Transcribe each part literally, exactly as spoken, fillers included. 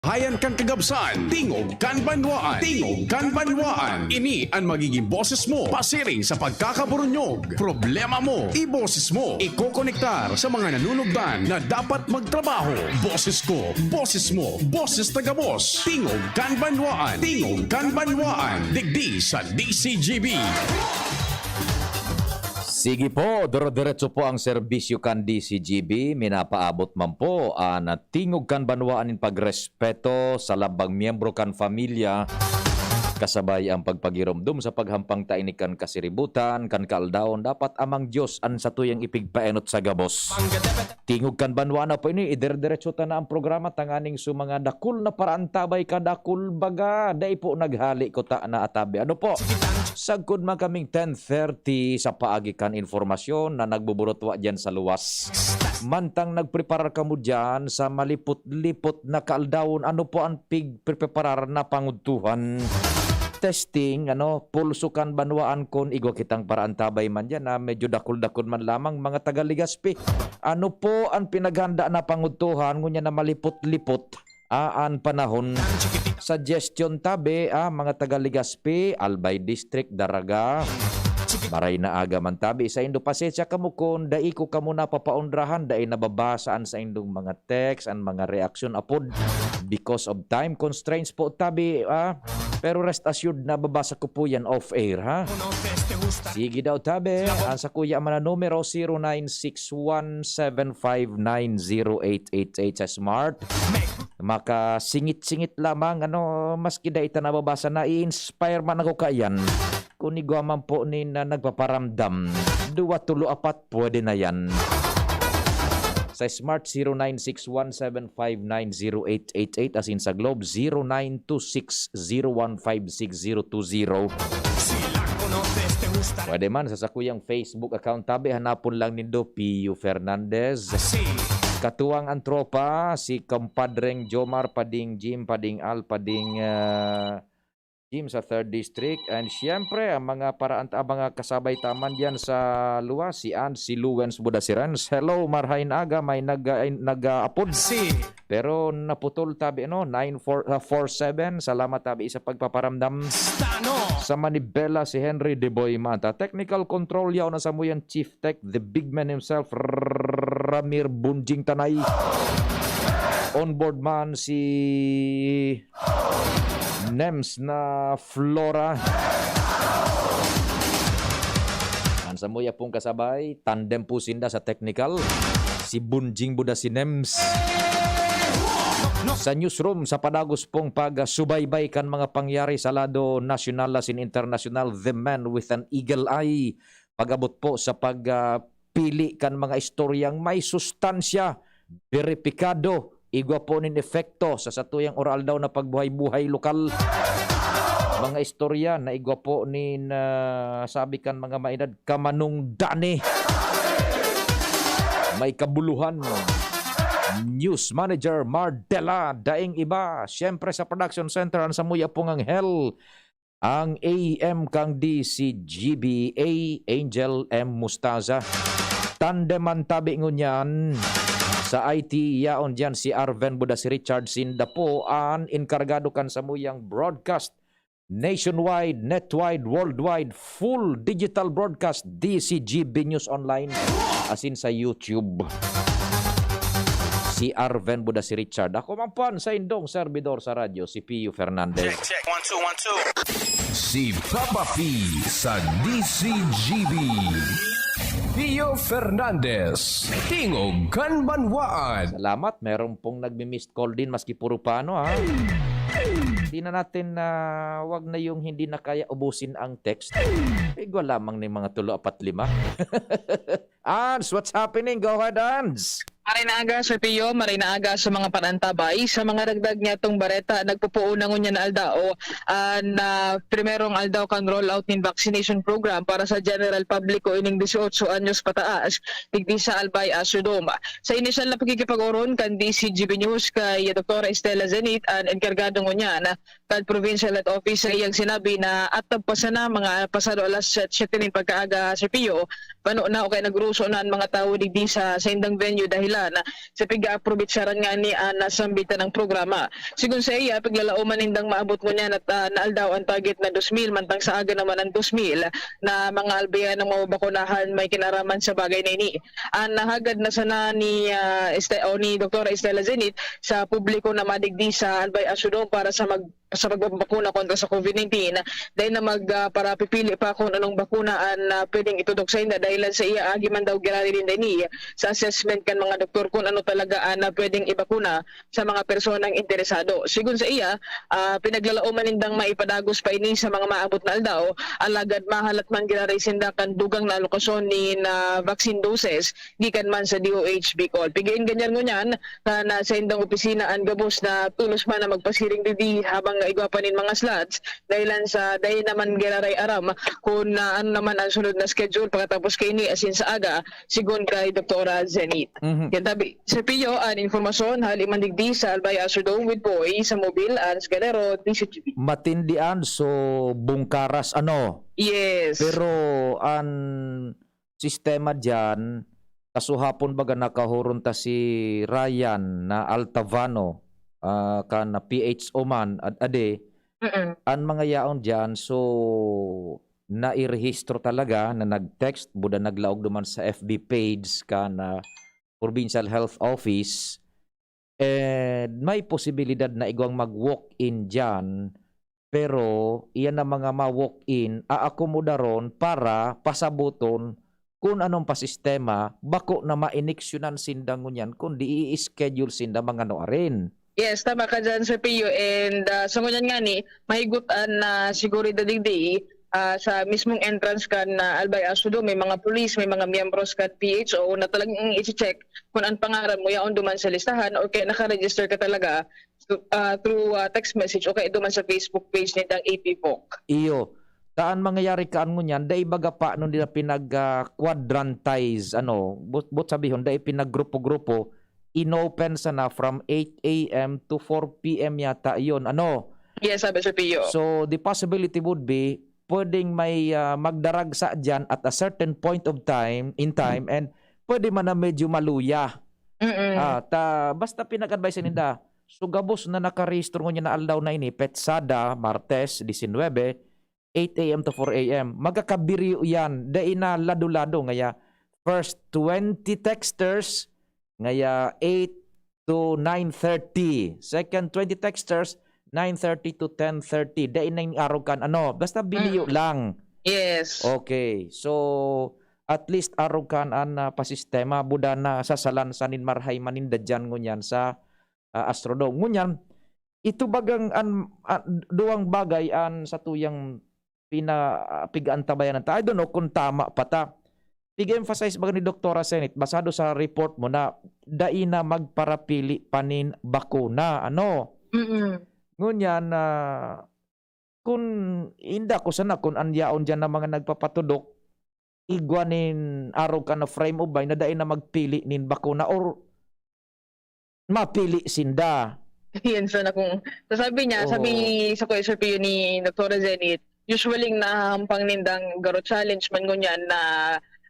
Hayan kan kagabsan, tingog kan banwaan, tingog kan banwaan. Ini an magiging boses mo pasiring sa pagkakaburunyog. Problema mo, iboses mo. Ikokonektar sa mga nanunugdan na dapat magtrabaho. Boses ko, boses mo, boses ta gabos. Tingog kan banwaan, tingog kan banwaan. Digdi sa D C G B. Sige po, dire-diretso po ang serbisyo kan D C G B. Minapaabot man po an tingog kan banwaan nin pagrespeto sa lambang miyembro kan pamilya, kasabay ang pagpagiromdom sa paghampang ta ini kan kasiributan, kan kaaldawon. Dapat Amang Dios an satuyang ipigpaenot sa gabos. Tingog kan banwaan na po ini, idiretso ta na ang programa tanganing sa mga dakul na paraantabay kadakul baga. Dai po naghali ko ta na atabi. Ano po? Sagkod man kaming ten thirty sa paagi kan informasyon na nagbuburutwa diyan sa luwas. Mantang nagpreparar kamo diyan sa malipot-lipot na kaaldawon, ano po ang pigpreparar na pangudtuhan? Testing, ano, pulso kan banwaan kun igwa kitang paraantabay man diyan na medyo dakul-dakul man lamang, mga taga Legazpi. Ano po ang pinaghanda na pangudtuhan ngunyan na malipot-lipot, ah, an panahon? Suggestion tabi, ah, mga taga Legazpi, Albay District, Daraga. Maray na aga man tabi saindo. Pasensya kamo kun dai ko kamo napapaundrahan, dai nababasa an saindong mga text, an mga reaksyon apod because of time constraints po tabi, ah. Pero rest assured, nababasa ko po yan off-air, ha? Sige daw, tabi. Ang sakuya man na numero, zero nine six one seven five nine zero eight eight eight sa Smart. Makasingit-singit lamang, ano, maski dai ta nababasa, nai-inspire man ako kaiyan. Kun igwa man po nin, ah, nagpaparamdam, duwa, tulo, apat, pwede na yan. Sa Smart, zero nine six one seven five nine zero eight eight eight, asin sa Globe, zero nine two six zero one five six zero two zero. Pwede man sa sakuyang Facebook account, tabi, hanapon lang nindo Pio Fernandez. Katuwang ang tropa, si Compadreng Jomar, Pading Jim, Pading Al, Pading, ah, Jim sa Third District. And siyempre, ang mga paraan, ang mga kasabay ta man diyan sa luwas, si Ann, si Luwens Budasirens. Hello, marhay na aga, may nag-, nag-aapod. Si Pero naputol tabi, ano, nine four, ah, four seven. Salamat tabi sa pagpaparamdam. Stano. Sa Manibela, si Henry Deboy Mata. Technical control, yaw na samuyan, Chief Tech, the big man himself, Ramir Bunjing Tanay. On board man si Nems na Flora. An samuya pong kasabay, tandem po sinda sa technical, si Bunjing Buda, si Nems. Sa newsroom, sa padagos pong pagsubaybay kan mga pangyari sa lado nasyonal asin internasyonal, the man with an eagle eye. Pag-abot po sa pag, ah, pili kan mga istoryang may sustansya, beripikado, igwa po nin epekto sa satuyang uraal daw na pagbuhay-buhay lokal. Mga istorya na igwa po nin, ah, sabi kan mga maedad, kamanong dani. May kabuluhan. News Manager Mardela, daing iba. Siyempre sa Production Center, ang samuya pong anghel, ang A M kang D C G B A, Angel M Mustaza. Tandem man tabi ngunyan. Sa I T, yaon diyan si Arven Buda, si Richard Sinda po, an enkargado kan samuyang broadcast. Nationwide, netwide, worldwide, full digital broadcast, D C G B News Online, asin sa YouTube. Si Arven Buda, si Richard. Ako man po an saindong servidor sa radyo, si Pio Fernandez. Check, check. One, two, one, two. Si Papa P sa D C G B. Pio Fernandez, Tingog kan Banwaan. Salamat. Meron pong nagmi-missed call din, maski puro pano, ha? Hindi na natin na, wag na yung hindi na kaya ubusin ang text. Igwa lamang ni mga tulo, apat, lima. Ans, what's happening? Go ahead, Ans. Maray na aga, Sir Pio. Maray na aga sa mga panantabay. Sa mga dagdag niya tong bareta, nagpupuon na ngunyan na aldaw, ah, na primerong aldaw kan rollout nin vaccination program para sa general publiko ining dieciocho anyos pataas, digdi sa Albay Astrodome. Sa inisyal na pakikipag-oron kan D C G B News kay Doktora Estela Zenit, an enkargado ngunyan kan Provincial Health Office, sa iyang sinabi na atap pa sana mga pasado alas siyete nin pagkaaga, Sir Pio, bano na o kaya nagruso na an mga tawo digdi sa saindang venue dahilan sa pig-aaprovitsaran ngani an nasambit na programa. Sigon saiya, piglalaoman nindang maabot ngunyan at, ah, naaldaw an target na dos mil, mantang sa aga naman an dos mil na mga Albayanong mababakunahan may kinaraman sa bagay na ini. An nahagad na sana ni, ah, Este-, o ni Doktora Estela Zenith sa publiko na madigdi sa Albay Asudong para sa mag-, sa pagbabakuna kontra sa COVID nineteen, dai na mag, ah, parapipili pa kun anong bakuna an, ah, pwedeng itudok sainda, dahilan saiya agi man daw giraray ninda ini sa assessment kan mga doktor kun ano talaga an, ah, pwedeng ibakuna sa mga personang interesado. Sigon saiya, ah, pinaglalaoman nindang maipadagos pa ini sa mga maabot na aldaw, alagad mahalat man giraray sinda kan dugang na alokasyon nin, ah, vaccine doses gikan man sa D O H Bicol. Pigain ganyan ngunyan, kan, ah, saindang opisina an gabos na tolos man na magpasiring digdi habang igwa pa nin mga slots, dahilan sa dai naman giraray aram kun, ah, ano naman an sunod na schedule pakatapos kaini asin sa aga, sigon kay Doktora Zenith. Mhm. Kaya tabi, Sir Pio, an impormasyon hali man digdi sa Albay Astrodome with Boy sa Mobile, Ans Galero, D C T V. Matindi an, so, bungkaras, ano? Yes. Pero an sistema diyan, kasuhapon baga nakahuron ta si Ryan na Altavano, ah, kan P H O man, ad-, ade, Mm. an mga yaon diyan, so, nairehistro talaga na nag-text, buda naglaog duman sa F B page kan, ah, Provincial Health Office, eh, may posibilidad na igwang mag-walk-in diyan, pero iyan na mga ma-walk-in, aakomodaron para pasaboton kun anong pa sistema, bako na mainiksyonan sinda ngunyan, kundi i-schedule sinda mga nuarin. Yes, tama ka dyan, Sir Pio. And, ah, sa ngunyan nga ni, mahigot an, ah, seguridad digdi, ah, sa mismong entrance kan, ah, Albay Aso Dome, may mga pulis, may mga miyembros kan P H O na talagang i-check kung an pangaran mo yaon duman sa listahan or kaya naka-register ka talaga through, ah, through, ah, text message o kaya duman sa Facebook page nindang A P Voc. Iyo. Ta an mangyayari kaan ngunyan, dai baga pa ano nila pinag, ah, quadrantize, ano, but, but sabihon, dai pinaggrupo-grupo, inopen sana from eight A M to four P M yata yun, ano? Yes, sabi Sir Pio. So, the possibility would be, pwedeng may, ah, magdaragsa dyan at a certain point of time, in time, and pwede man na medyo maluya. Mm-mm. Ah, ta, basta pinag-advise ninda, so gabos na nakarehistro ngunyan na aldaw na ini, Petsada, Martes, disinwebe, eight A M to four A M. Magkakabiriyo yan. Dai na lado-lado. Ngaya, first twenty texters, ngaya eight to nine thirty. Second twenty texters, nine thirty to ten thirty. Dai na yung arog kan ano. Basta biliyo Mm. lang. Yes. Okay. So, at least arog kan an, ah, pasistema. Buda na sasalan sa nin marhay maninda dyan ngunyan sa, ah, Astrodome. Ngunyan, ito bagang an, ah, duwang bagay an satuyang pina-, ah, pig-antabayanan ta. I don't know kung tama pa ta. Pig-emphasize baga ni Doktora Zenith, basado sa report mo na dai na magparapili pa nin bakuna, ano? Mm. Ngunyan, ah, kun inda ko sana kun an yaon diyan na mga nagpapatudok, igwa nin arog kan na frame of mind na dai na magpili nin bakuna or mapili sinda. Yan sana kung sasabi niya, Oo. sabi sa Kuya Sir Pio ni Doktora Zenith, usually nahahampang nindang garo challenge man ngunyan na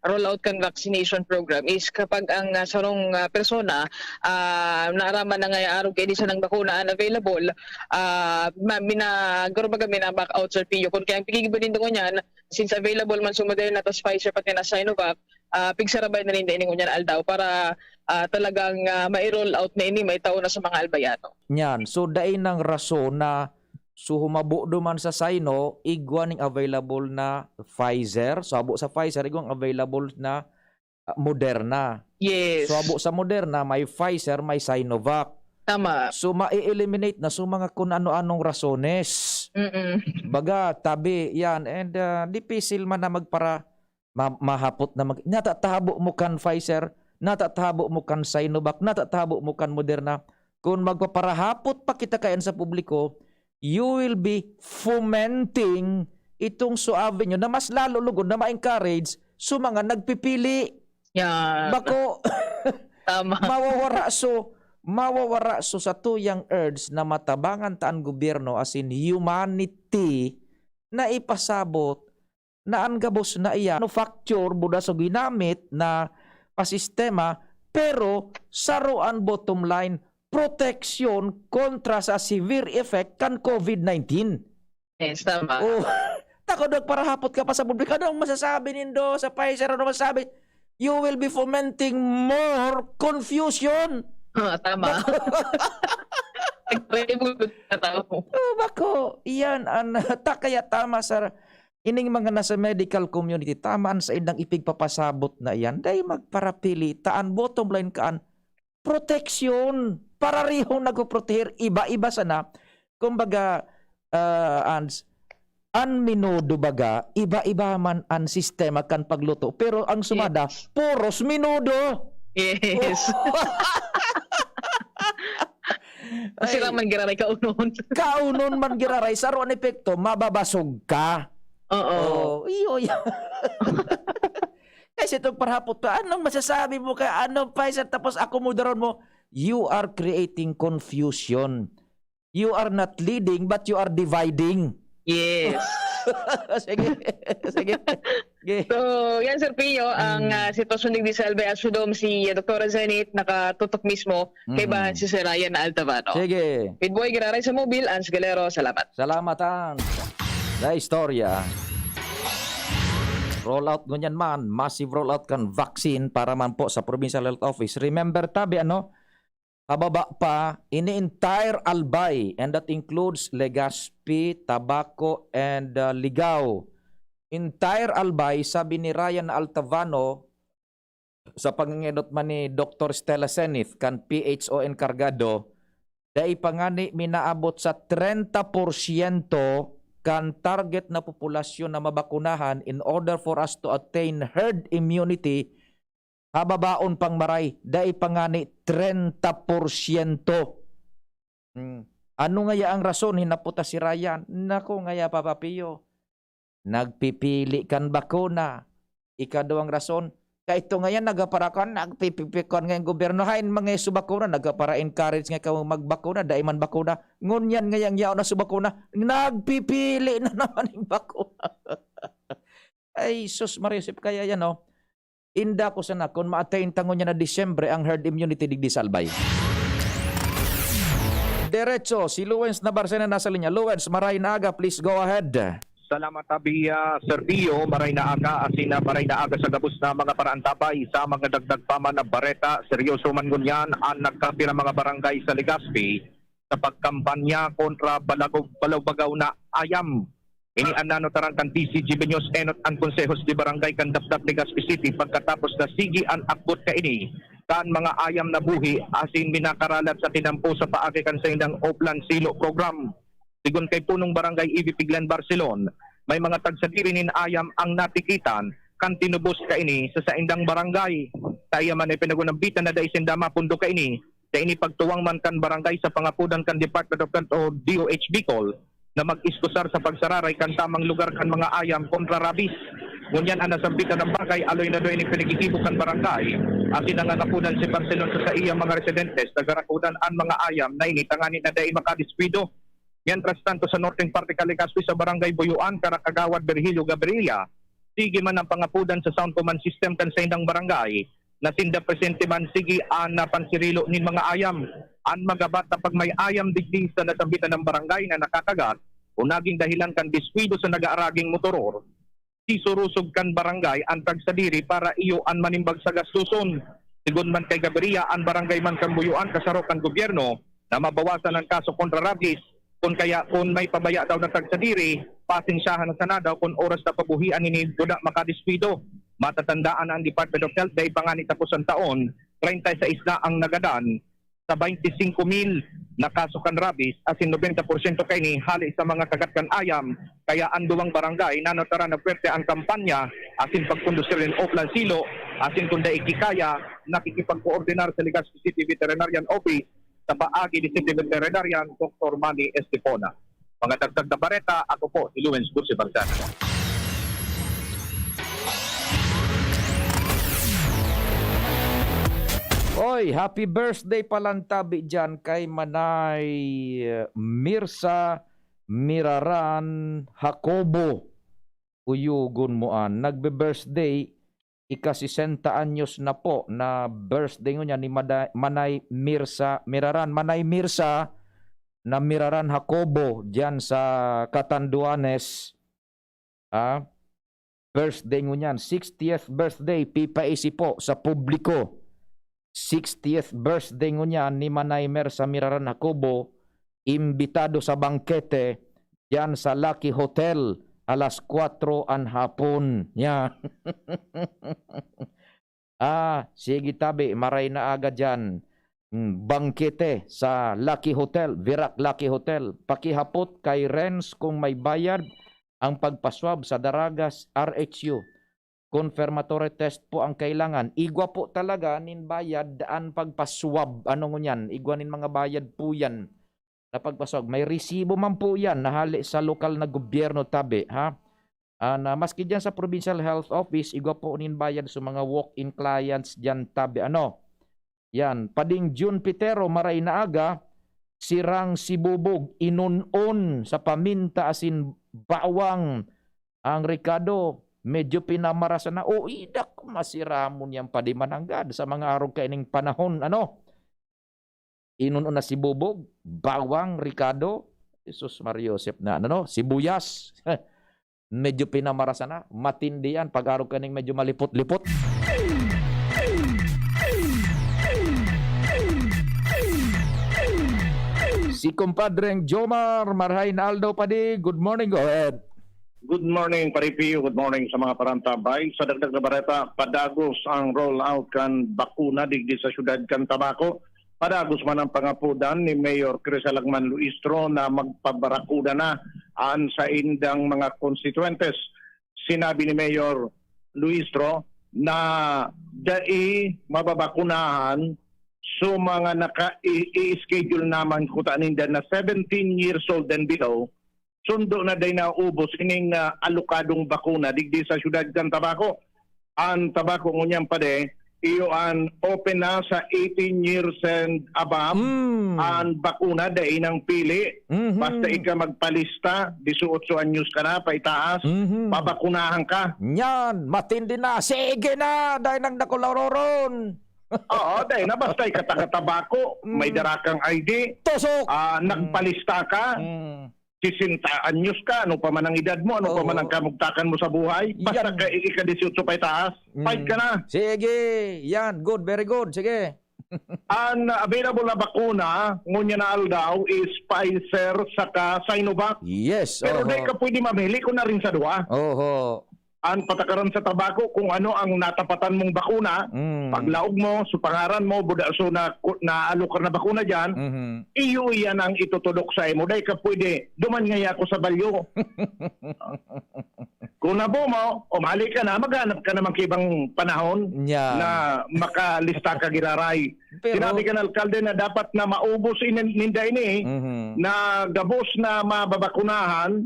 rollout kan vaccination program is kapag ang, ah, sarong, ah, persona, ah, naaraman na ngaya arog kaini sanang bakuna an available, ah, ma-, mina-, garo baga mina-back out, Sir Pio. Kung kaya ang pigigibo nindo ngunyan, since available man so Moderna, tas Pfizer, pati na Sinovac, ah, pigsarabay na ninda ini ngunyan aldaw para, ah, talagang, ah, mai-roll out na ini, maitao na sa mga Albayano. Nyan. So, dai nang rason na, so, humabo duman sa Sino, igwa ning available na Pfizer. So, habo sa Pfizer, igwang available na, ah, Moderna. Yes. So, habo sa Moderna, may Pfizer, may Sinovac. Tama. So, ma-eliminate na so mga kun ano-anong rasones. Mm-mm. Baga, tabi, yan. And, ah, dipisil man na magpara-, ma-, mahapot na mag-, natatahabo mo kan Pfizer, natatahabo mo kan Sinovac, natatahabo mo kan Moderna. Kung magpaparahapot pa kita kayan sa publiko, you will be fomenting itong suave nyo na mas lalo lugod na ma-encourage sa mga nagpipili. Yan. Bako, Tama. mawawara so, mawawara so sa tuyang urge na matabangan ta an gobyerno asin humanity na ipasabot na an gabos na iya manufacture, buda so ginamit na pasistema, Pero saro an bottom line, proteksyon kontra sa severe effect kan COVID nineteen. Yes, tama. Oh, takod magparahapot ka pa sa publiko. Anong masasabi nindo sa Pfizer? Ano masasabi? You will be fomenting more confusion. Ah, tama. Nagre-remove na tao. Oh, bako, iyan an ta kaya tama sa ining mga nasa medical community, tama an saindang ipigpapasabot na iyan. Dai magparapili, ta an bottom line kaan, proteksyon. Pararihong nagpoproteher, iba-iba sana. Kumbaga, ah, Ans, an minudo baga, iba-iba man an sistema kan pagluto. Pero ang sumada, puros minudo. Yes. Sira man giraray kaunon. Kaunon man giraray, saro an epekto, mababasog ka. Oo. Oh, iyo, iyo. Kasi itong parhapot ka, anong masasabi mo ka? Ano, Pfizer? Tapos akomodaron mo, you are creating confusion. You are not leading, but you are dividing. Yes. Sige, sige. Sige. So, yan, Sir Pio, ang Mm. ah, sitwasyon digdi sa Albay Asudom, si ah, Doktora Zenith, nakatutok mismo kay Mm. Bahan si Sir Ryan Altavano. Sige. Midboy, giraray sa mobil, Ans Galero, salamat. Salamat, Hans. Sa istorya, rollout ngunyan man, massive rollout kan vaccine para man po sa Provincial Health Office. Remember, tabi, ano, pababa pa, ini entire Albay, and that includes Legazpi, Tabaco, and uh, Ligao. Entire Albay, sabi ni Ryan Altavano, sa pangengenot man ni Doktor Stella Senith, kan P H O enkargado, dai pa ngani minaabot sa trenta porsyento kan target na populasyon na mabakunahan in order for us to attain herd immunity. Hababaon pang maray, dai pa ngani trenta porsyento. Hmm. Ano ngaya ang rason, hinapot ta si Ryan? Nako ngaya, Papa Pio, nagpipili kan bakuna. Ikaduwang rason, kaito ngayan nagaparakan, nagpipipikon ngayon gobyerno, hain mga subakuna, nagapara-encourage nga ikaw magbakuna, dai man bakuna. Ngunyan ngayang yaon na subakuna, nagpipili na naman yung bakuna. Ay, sus, Marisip, kaya yan, oh. Inda ko sana kung ma-attain ta ngunyan na Disyembre ang herd immunity digdi sa Albay. Derecho, si Luwens Nabarcena nasa linya. Luwens, maray na aga, please go ahead. Salamat, Abi, ah, Sir Pio. Maray na aga, asin na maray na aga sa gabos na mga paraantabay. Sa mga dagdag pa man na bareta, seryoso man ngunyan ang nagkapira mga barangay sa Legazpi sa pagkampanya kontra balago-, balawbagaw na ayam. Ini an nanotaran kan D C G B News enot an konsehos de barangay kan Dapdap, Legazpi City, pagkatapos na sige an akbot kaini kan mga ayam na buhi asin minakaralat sa tinampo sa paagi kan saindang Oplan Silo Program. Sigon kay Punong Barangay Evie Piglen Barcelon, may mga tagsadiri nin ayam ang natikitan kan tinubos kaini sa saindang barangay. Sa iya man ay pinagunambitan na dai sinda mapundo kaini, sa ini pagtuwang man kan barangay sa pangapodan kan Department of Health o D O H Bicol na mag-iskusar sa pagsararay kan tamang lugar kan mga ayam kontra rabies. Ngunyan an nasambitan na bagay, aloy na daw ini pinagigibo kan barangay. Asin nangangapodan si Barcelon sa saiyang mga residentes na garakodan an mga ayam na ini tangani na dai makadiskuido. Mientras tanto, sa norteng parte kan Legazpi sa Barangay Buyuan, kan Kagawad Virgilio Gabrilla, sige man ang pangapodan sa sound command system kan saindang barangay, na sinda presente man sige an, ah, pansirilo nin mga ayam. An magabat na pag may ayam digdi sa nasambitan na barangay na nakakagat o naging dahilan kan diskuido sa nag-aaraging motoror, sisurusog kan barangay an tagsadiri para iyo an manimbag sa gastuson. Sigon man kay Gabrilla, an barangay man kan Buyuan kasaro kan gobyerno na mabawasan an kaso kontra rabies. Kun kaya, kun may pabaya daw na tagsadiri, pasensyahan na sana daw kun oras na pabuhian ini guda makadiskuido. Matatandaan na ang Department of Health dai pa ngani tapos an taon, treinta y seis na ang nagadan sa baynte singko mil na kaso kan rabies, asin nobenta porsyento kaini hale sa mga kagat kan ayam. Kaya an duwang barangay nanotaran na puwerte an kampanya asin pagkondusir nin Oplan Silo, asin kun dai iki kaya, nakikipagkoordinar sa Legazpi City Veterinarian Office sa paagi ni City Veterinarian Doktor Manny Estefona. Mga dagdag na bareta, ako po si Luwens Gutsi Barzana. Oy, happy birthday palantabi dyan kay Manay, eh, Mirsa Miraran Jacobo. Uyugon mo an nagbe-birthday. ika-sesenta anyos na po na birthday ngunyan ni Mada-, Manay Mirsa Miraran. Manay Mirsa na Miraran Jacobo diyan sa Catanduanes. Ah, birthday ngunyan, sixtieth birthday, pipaisi po sa publiko. Sixtieth birthday ngunyan ni Manay Mirsa Miraran Jacobo, imbitado sa bangkete diyan sa Lucky Hotel alas kwatro an hapon. Yan. Ah, sige tabi, maray na aga diyan. Hmm, bangkete sa Lucky Hotel, Virac Lucky Hotel. Pakihapot kay Renz kung may bayad ang pagpaswab sa Daragas R H U. Confirmatory test po ang kailangan. Igwa po talaga nin bayad an pagpaswab. Ano ngunyan? Igwa nin mga bayad po yan na pagpaswab. May resibo man po yan na hali sa lokal na gobyerno tabi, ha? Ah, na maski dyan sa Provincial Health Office, igwa po nin bayad sa mga walk-in clients dyan tabi. Ano? Yan. Pading June Pitero, maray na aga, sirang sibubog, inun-on sa paminta asin bawang. Ang rekado, medyo pinamarasan na. O, idak, masiramon yan padi mananggad sa mga arog kaining panahon. Ano? Inun-on na sibubog, bawang, rekado, Jesus Maria Joseph na, ano, sibuyas. Medyo pinamarasan na. Matindi yan. Pag-arog ka ning medyo malipot-lipot. Si Compadreng Jomar, marhay na aldaw, padi. Good morning, go ahead. Good morning, Pare Pio. Good morning sa mga parantabay. Sa dagdag na bareta, padagos ang rollout kan bakuna digdi sa siyudad kan Tabaco. Padagos man ang pangapodan ni Mayor Crisel Agman Luistro na magpabarakuna na an saindang mga konstituyentes. Sinabi ni Mayor Luistro na dai mababakunahan so mga naka-, i-, i-schedule naman kuta ninda na seventeen years old and below, sundo na dai naubos ining, ah, alokadong bakuna digdi sa siyudad kan Tabaco. An Tabaco ngunyan padi, iyo an open na sa eighteen years and above. Mm. An bakuna dai nang pili. Mhm. Basta ika magpalista, dieciocho anyos ka na, paitaas, Mhm. babakunahan ka. Nyan, matindi na. Sige na, dai nang dakulaw roron. Oo, dai na. Basta ika taga Tabaco, may Mm. dara kang I D, Tusok. ah, Mm. nagpalista ka, Mm. sesenta anyos ka, ano pa man ang edad mo, ano pa man Oo. ang kamugtakan mo sa buhay, basta Yan. ka, ika dieciocho pa itaas, Mm. fight ka na. Sige, yan. Good, very good. Sige. An available na bakuna, ngunyan na aldaw, is Pfizer saka Sinovac. Yes, Pero oho. di ka pwede mamili kung na rin sa duwa. Oho. An patakaran sa Tabaco, kung ano ang natapatan mong bakuna, Mm. paglaog mo, so pangaran mo, buda, so na, ku-, naalok ka na bakuna dyan, Mhm. iyo iyan ang itutudok sa imo. Dai ka pwede, "Duman ngaya ako sa balyo." Kung nabo mo, umali ka na, maghanap ka naman ka ibang panahon Yan. na makalista ka giraray. Pero Sinabi ka ng alkalde na dapat na maubos inin-, ninda ini, Mhm. na gabos na mababakunahan,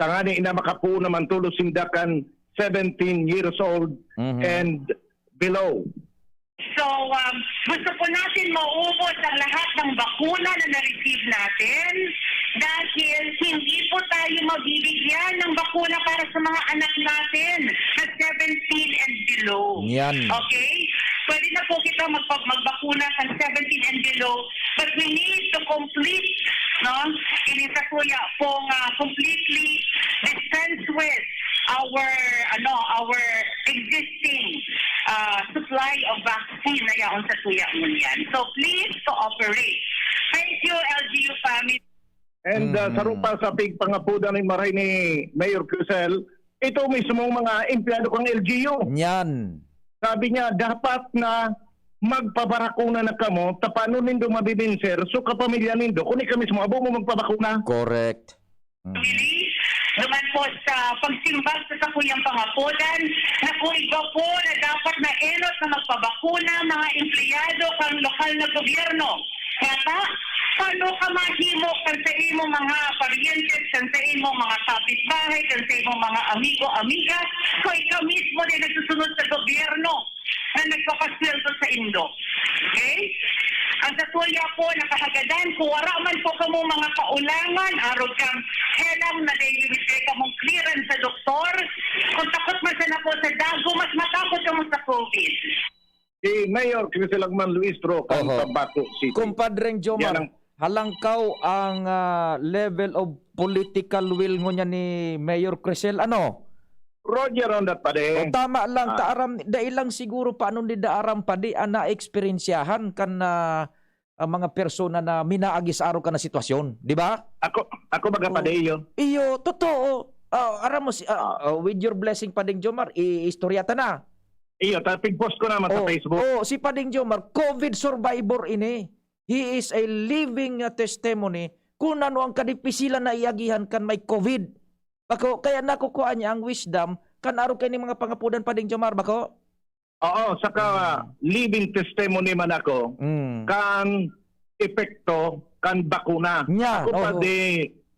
tangani na makapuo naman tulos sinda kan seventeen years old Mhm. and below. So, um, gusto po natin maubos ang lahat ng bakuna na na-receive natin dahil hindi po tayo mabibigyan ng bakuna para sa mga anak natin na seventeen and below. Yan. Okay? Pwede na po kita magpag-, magbakuna sa seventeen and below, but we need to complete, no? Ini sa kuya pong, ah, completely dispense with our, ano, our existing, ah, supply of vaccine na yaon sa tuya ngunyan. So, please cooperate. Thank you, L G U family. And, ah, Mhm. sa rupa sa pigpangapodan ni maray ni Mayor Crisel, ito mismong mga empleyado kang L G U. Yan. Sabi niya, dapat na magpabarakuna na kamo, ta paano nindo mabibinser so kapamilya nindo, kung ika mismo, abo mo magpabakuna? Correct. Mm. Bili naman po sa pagsimbag sa sakuyang pangapodan, na kung iba po na dapat na enot na magpabakuna, mga empleyado kan lokal na gobyerno. Kaya ta, paano ka mahimo kan sa imo mga paryentes, kan sa imo mga kapitbahay, kan sa imo mga amigo, amiga, kung ikaw mismo din nagsusunod sa gobyerno na nagpapasweldo sa indo? Okay? Ang sa tuya po, nakahagadan, kung wala man po kamo mga kaulangan, arog kang helang na daily withdrawal kamong clearance sa doktor, kung takot man sana po Sa dago, mas matakot kamo sa COVID. Si Mayor Chris Lagman Luistro kan Oho. Tabaco City. Kumpadreng Jomar, Yan ang halangkaw ang, ah, level of political will ngunyan ni Mayor Crisel, ano? Roger on that, pare. O, tama lang, Ah. ta aram, dai lang siguro paano ni da aram, padi, an naeksperyensyahan kan, ah, ah, mga persona na minaagi sa araw ka na sitwasyon, di ba? Ako, ako baga, Oh. pare, iyo. Iyo, totoo. Ah, aram mo si, ah, Ah. ah, with your blessing, Pading Jomar, i-istorya ta na. Iyo, ta, pig-post ko naman sa Oh, Facebook. oh, si Pading Jomar, COVID survivor ini. He is a living, uh, testimony kung ano ang kadipisilan na iagihan kan may COVID. Bako, kaya nakukuha niya ang wisdom kan arog kaining mga pangapodan, Pading Jomar, bako? Oo, saka Mm. living testimony man ako Mm. kan epekto kan bakuna. Nyan, Ako pa oho. di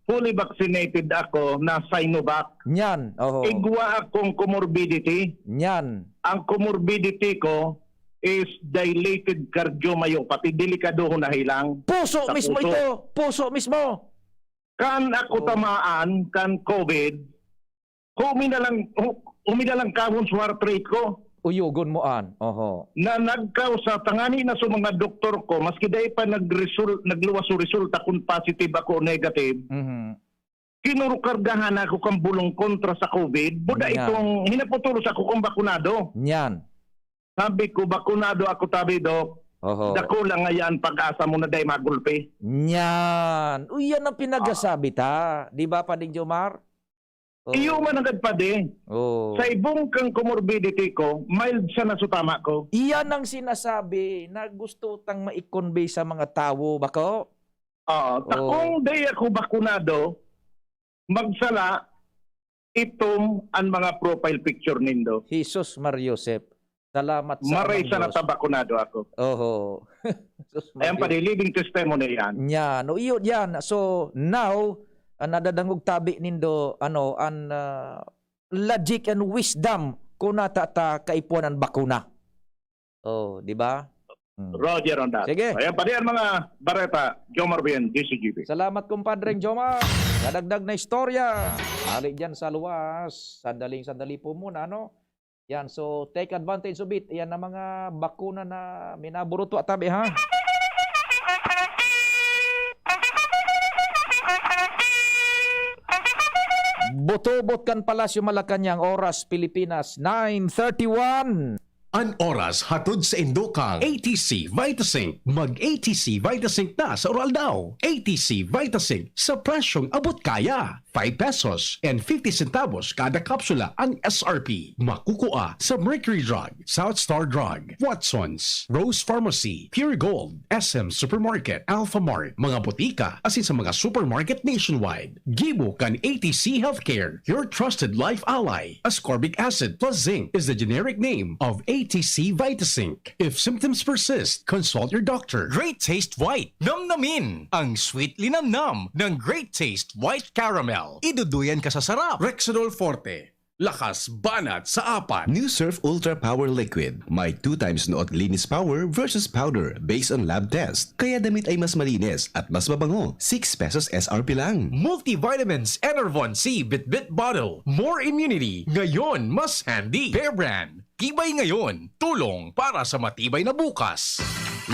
fully vaccinated ako na Sinovac. Nyan, oho. Igwa akong comorbidity. Nyan. Ang comorbidity ko is dilated cardiomyopathy. Delikadohon na hilang Puso sa mismo puso. ito. Puso mismo. Kan ako Oh. tamaan kan COVID, humi na lang, hu-, humi na lang kahon sa heart rate ko. Uyogon mo an. Oho. Na nagkausa, tangani na sa mga doktor ko, maski dai pa nagresult-, nagluwas o resulta kung positive ako o negative, Mhm. kinurukargahan ako kan bulong kontra sa COVID. Buda Yan. itong hinaputulos ako kung bakunado. Yan. Sabi ko, "Bakunado ako, tabi, Dok." Oho. Dakula nga yan, pag-asa mo na dai magulpi. Yan. Uy, yan ang pinagasabi ta. Di ba, Pading Jomar? Oo. Iyo man agad, padi. Oo. Sa ibong kang comorbidity ko, mild sana sa tama ko. Iyan ang sinasabi na gusto tang mai-convey sa mga tawo, bako? Oo. Oo. Ta kung dai ako bakunado, magsala, itom an mga profile picture nindo. Jesus, Mar Joseph. Salamat sa Maray Amang sana Diyos. ta bakunado ako. Oho. Sus, Ayan, Maria. Padi, living testimony yan. Yan. O, iyo, yan. So, now, ah, nadadangog tabi nindo, ano, an, ah, logic and wisdom kung nata ta kaipuhan an bakuna. Oh, di ba? Hmm. Roger on that. Sige. Ayan, Padi, ang mga bareta, Jomar Bien, D C G B. Salamat, kumpadreng Jomar. Nadagdag na istorya. Hali dyan sa luwas. Sandaling-sandali po muna, no? Yan, so take advantage of it. Yan ang mga bakuna na minaburuto, tabi, ha? Butubot kan Palasyo Malacañang, oras Pilipinas, nine thirty-one. An oras hatod sa indo kan A T C Vitasync. Mag A T C Vitasync na sa Uraldaw. A T C Vitasync sa presyong abot kaya. Five pesos and fifty centavos kada kapsula ang S R P. Makukua sa Mercury Drug, South Star Drug, Watsons, Rose Pharmacy, Pure Gold, S M Supermarket, Alpha Mart, mga botika, asin sa mga supermarket nationwide. Gibo kan A T C Healthcare, your trusted life ally. Ascorbic acid plus zinc is the generic name of A T C Vitasync. If symptoms persist, consult your doctor. Great Taste White. Namnamin ang sweet linamnam ng Great Taste White Caramel. Iduduyan ka sa sarap. Rexidol Forte. Lakas banat sa apat. New Surf Ultra Power Liquid. May two times nood linis power versus powder based on lab test. Kaya damit ay mas malinis at mas mabango. Six pesos S R P lang. Multivitamins Enervon C Bitbit Bottle. More immunity. Ngayon, mas handy. Bear Brand. Tibay ngayon, tulong para sa matibay na bukas.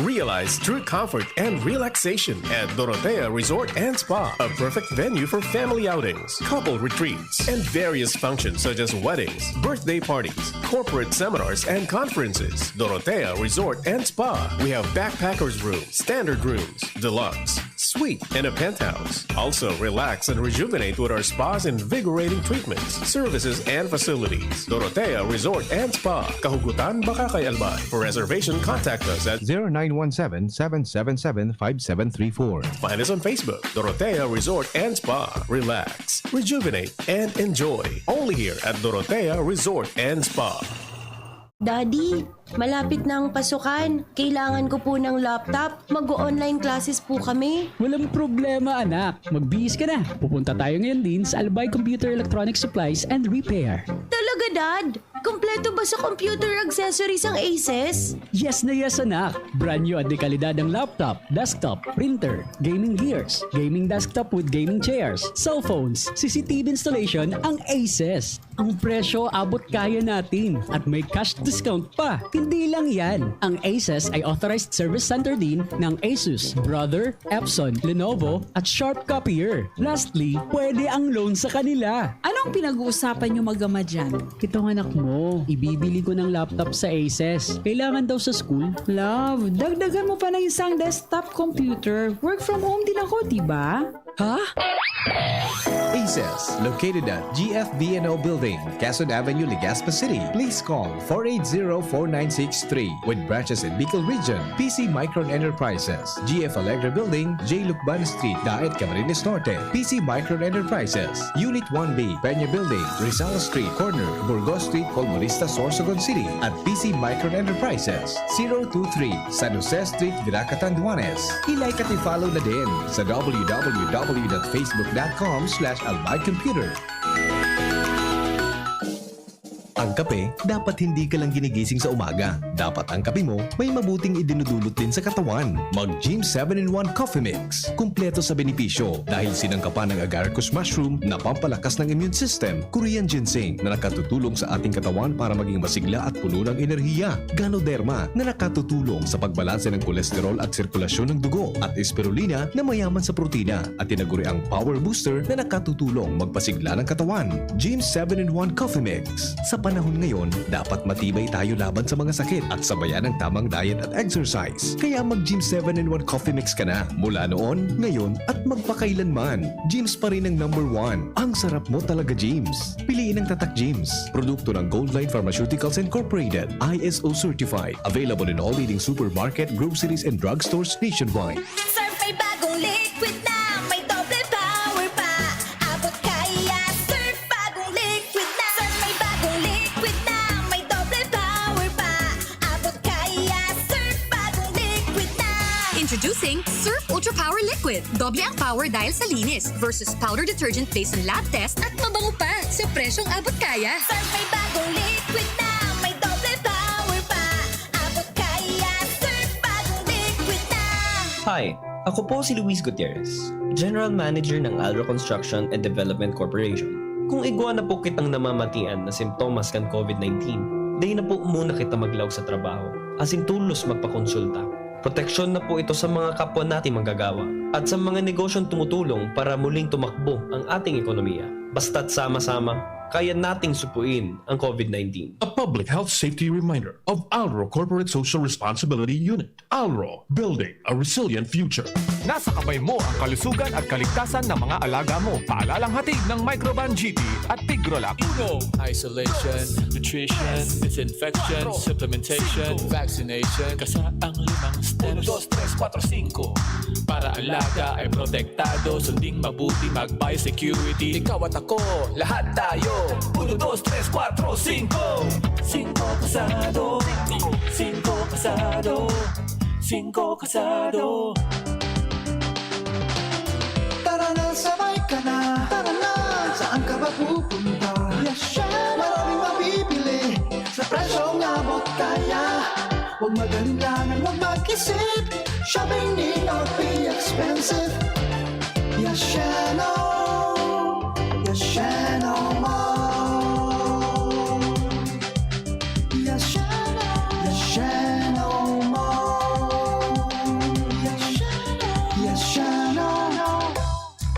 Realize true comfort and relaxation at Dorotea Resort and Spa, a perfect venue for family outings, couple retreats, and various functions such as weddings, birthday parties, corporate seminars, and conferences. Dorotea Resort and Spa. We have backpackers room, standard rooms, deluxe, suite, and a penthouse. Also, relax and rejuvenate with our spa's invigorating treatments, services, and facilities. Dorotea Resort and Spa, Kahugutan, Bacacay, Albay. For reservation, contact us at zero nine one seven, seven seven seven, five seven three four. Find us on Facebook, Dorotea Resort and Spa. Relax, rejuvenate, and enjoy. Only here at Dorotea Resort and Spa. Daddy, malapit na ang pasukan. Kailangan ko po ng laptop. Mag-o-online classes po kami. Walang problema, anak. Magbihis ka na. Pupunta tayo ngayon din sa Albay Computer Electronic Supplies and Repair. Talaga, Dad? Kompleto ba sa computer accessories ang Aces? Yes na yes, anak! Brand new at dekalidad ang laptop, desktop, printer, gaming gears, gaming desktop with gaming chairs, cellphones, C C T V installation ang Aces. Ang presyo abot kaya natin at may cash discount pa. Hindi lang yan, ang Aces ay authorized service center din ng Asus, Brother, Epson, Lenovo at Sharp Copier. Lastly, pwede ang loan sa kanila. Anong pinag-uusapan nyo mag-ama dyan? Itong anak mo, ibibili ko ng laptop sa Aces. Kailangan daw sa school. Love, dagdagan mo pa ng isang desktop computer. Work from home din ako, di ba? Ha? Aces, located at G F B and O Building, Quezon Avenue, Legazpi City. Please call four eight zero, four nine six three. With branches in Bicol Region, P C Micron Enterprises, G F Alegre Building, J Lucban Street, Daet, Camarines Norte, P C Micron Enterprises, Unit one B, Peña Building, Rizal Street, corner, Burgos Street, Colmonista, Sorsogon City, at P C Micron Enterprises, zero two three, San Jose Street, Virac, Catanduanes. I-like at i-follow na din sa w w w dot facebook dot com slash albay computer. Ang kape, dapat hindi ka lang ginigising sa umaga. Dapat ang kape mo may mabuting idinudulot din sa katawan. Mag Gym seven in one Coffee Mix. Kumpleto sa benepisyo dahil sinangkapan ng agaricus mushroom na pampalakas ng immune system, Korean ginseng na nakatutulong sa ating katawan para maging masigla at puno ng enerhiya, Ganoderma na nakatutulong sa pagbalanse ng kolesterol at sirkulasyon ng dugo, at Spirulina na mayaman sa protina at tinaguriang power booster na nakatutulong magpasigla ng katawan. Gym seven in one Coffee Mix. Sa panahon ngayon, dapat matibay tayo laban sa mga sakit at sabayan ng tamang diet at exercise. Kaya mag Gym seven in one Coffee Mix ka na. Mula noon, ngayon, at magpakailanman. Gym's pa rin ang number one. Ang sarap mo talaga, Gym's. Piliin ang Tatak Gym's. Produkto ng Goldline Pharmaceuticals Incorporated. I S O certified. Available in all leading supermarket, groceries, and drugstores nationwide. Surf may bagong liquid na, may doble power pa. Abot kaya, Surf bagong liquid na. Surf may bagong liquid na, may doble power pa. Abot kaya, Surf bagong liquid na. Introducing Surf Ultra Power Liquid. Doble ang power dahil sa linis versus powder detergent based on lab test at mabango pa sa presyong abot kaya. Surf may bagong liquid na, may doble power pa. Abot kaya, Surf bagong liquid na. Hi, ako po si Luis Gutierrez, General Manager ng Alro Construction and Development Corporation. Kung igwa na po kitang namamatian na simptomas kan COVID nineteen, dai na po muna kita maglaog sa trabaho, asin tolos magpakonsulta. Proteksyon na po ito sa mga kapwa nating manggagawa at sa mga negosyong tumutulong para muling tumakbo ang ating ekonomiya. Basta't sama-sama, kaya nating supuin ang COVID nineteen. A public health safety reminder of Alro Corporate Social Responsibility Unit. Alro, building a resilient future. Nasa kamay mo ang kalusugan at kaligtasan ng mga alaga mo. Paalalang hatid ng Microban G T at Tigrolac. Uno, isolation, nutrition, disinfection, supplementation, vaccination. Kasa ang limang steps. Uno, dos, tres, kuwatro, singko. Para alaga ay protektado, sunding mabuti, mag-biosecurity. Ikaw at ako, lahat tayo. Uno, dos, tres, kuwatro, singko. Singko kasado. Singko kasado. Singko kasado. Tara na, sabay ka na. Tara na, saan ka ba pupunta? Yes, syempre. Maraming mabibili sa presyong abot kaya. Huwag mag-alinlangan, huwag mag-isip. Shopping need not be expensive. Yes, Shano. Yes, Shano Mall. Yes, Shano. Yes, Shano Mall. Yes, Shano. Yes, Shano.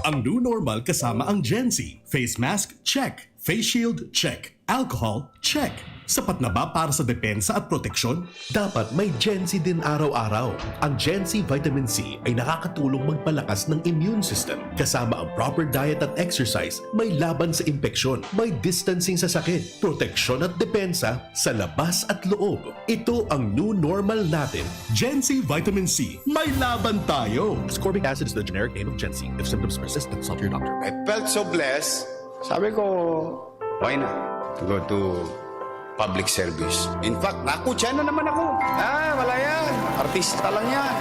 Ang new normal kasama ang Gen Z. Face mask, check. Face shield, check. Alcohol, check. Sapat na ba para sa depensa at proteksyon? Dapat may Gen Z din araw-araw. Ang Gen Z Vitamin C ay nakakatulong magpalakas ng immune system. Kasama ang proper diet at exercise, may laban sa impeksyon, may distancing sa sakit, proteksyon at depensa sa labas at loob. Ito ang new normal natin. Gen Z Vitamin C, may laban tayo! Ascorbic acid is the generic name of Gen Z. If symptoms persist, consult your doctor. I felt so blessed. Sabi ko, why not to go to public service? In fact, nakutsa na naman ako. Ah, wala yan. Artista lang yan.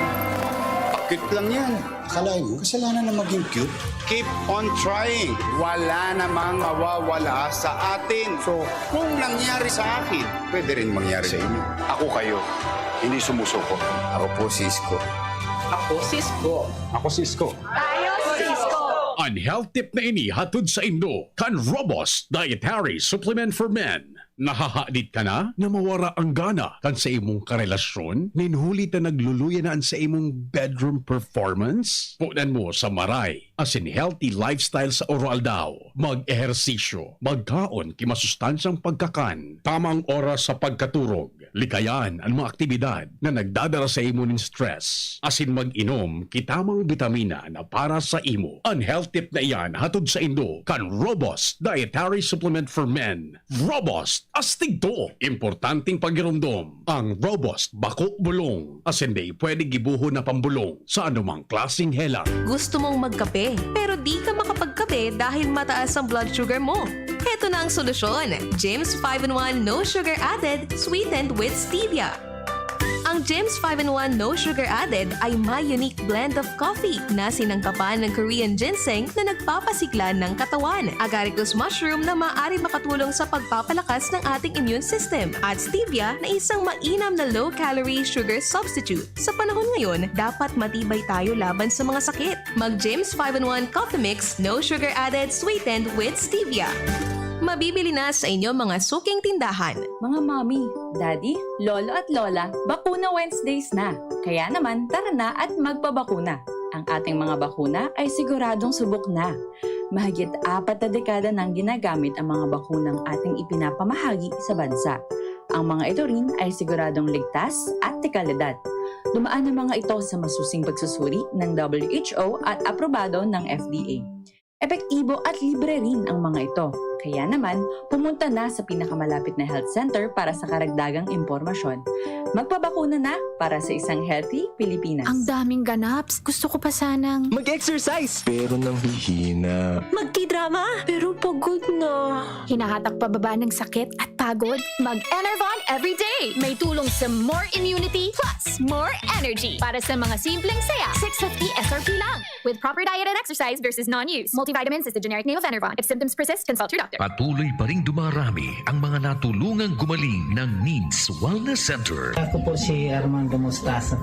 Cute lang yan. Akalain mo, kasalanan na maging cute? Keep on trying. Wala namang mawawala sa atin. So, kung nangyari sa akin, pwede rin mangyari sa inyo. Ako kayo, hindi sumusuko. Ako po si Isko. Ako si Isko. Ako si Isko. Tayo si Isko. Ang health tip na ini hatod sa indo kan Robust Dietary Supplement for Men. Nahahadit ka na na mawara ang gana kan sa imong karelasyon? Nin huli ta nagluluya na an sa imong bedroom performance? Punan mo sa maray asin healthy lifestyle sa oroaldaw. Mag-ehersisyo, magkaon ki masustansyang pagkakan, tamang oras sa pagkaturog, likayan an mga aktibidad na nagdadara sa imo nin stress, asin mag-inom ki tamang bitamina na para sa imo. An health tip na iyan hatod sa indo kan Robust Dietary Supplement for Men. Robust, astig to! Importanteng pagiromdom. Ang Robust, bako bulong, asin dai pwede gibohon na pambulong sa anumang klaseng helang. Gusto mong magkape, pero di ka makapagkape dahil mataas ang blood sugar mo? Heto na ang solusyon, James five in one No Sugar Added, sweetened with stevia. Ang James five in one No Sugar Added ay may unique blend of coffee na sinangkapan ng Korean ginseng na nagpapasigla ng katawan, agaricus mushroom na maaari makatulong sa pagpapalakas ng ating immune system, at stevia na isang mainam na low-calorie sugar substitute. Sa panahon ngayon, dapat matibay tayo laban sa mga sakit. Mag James five in one Coffee Mix, no sugar added, sweetened with stevia. Mabibili na sa inyong mga suking tindahan. Mga mommy, daddy, lolo at lola, bakuna Wednesdays na. Kaya naman, tara na at magpabakuna. Ang ating mga bakuna ay siguradong subok na. Mahigit apat na dekada nang ginagamit ang mga bakunang ating ipinapamahagi sa bansa. Ang mga ito rin ay siguradong ligtas at de kalidad. Dumaan ang mga ito sa masusing pagsusuri ng W H O at aprobado ng F D A. Epektibo at libre rin ang mga ito. Kaya naman, pumunta na sa pinakamalapit na health center para sa karagdagang impormasyon. Magpabakuna na para sa isang healthy Pilipinas. Ang daming ganaps. Gusto ko pa sanang Mag-exercise! Pero nanghihina. Magtidrama, pero pagod na. Hinahatak pababa ng sakit at pagod? Mag-Enervon everyday! May tulong sa more immunity plus more energy para sa mga simpleng saya. Six fifty S R P lang. With proper diet and exercise versus non-use. Multivitamins is the generic name of Enervon. If symptoms persist, consult your doctor. Patuloy pa ring dumarami ang mga natulungang gumaling ng Needs Wellness Center. Ako po si Armando Mostaza.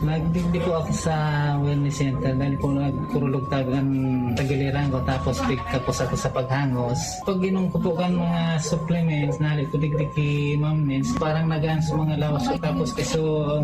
Nagdigdi po ako sa Wellness Center dahil po nagkurulog tabi ang tagiliran ko, tapos pigkapos ako sa paghangos. Pag inom ko po kan mga supplements, nahali ko digdi ki Ma'am Nens, parang nagaan sa mga lawas ko, tapos iso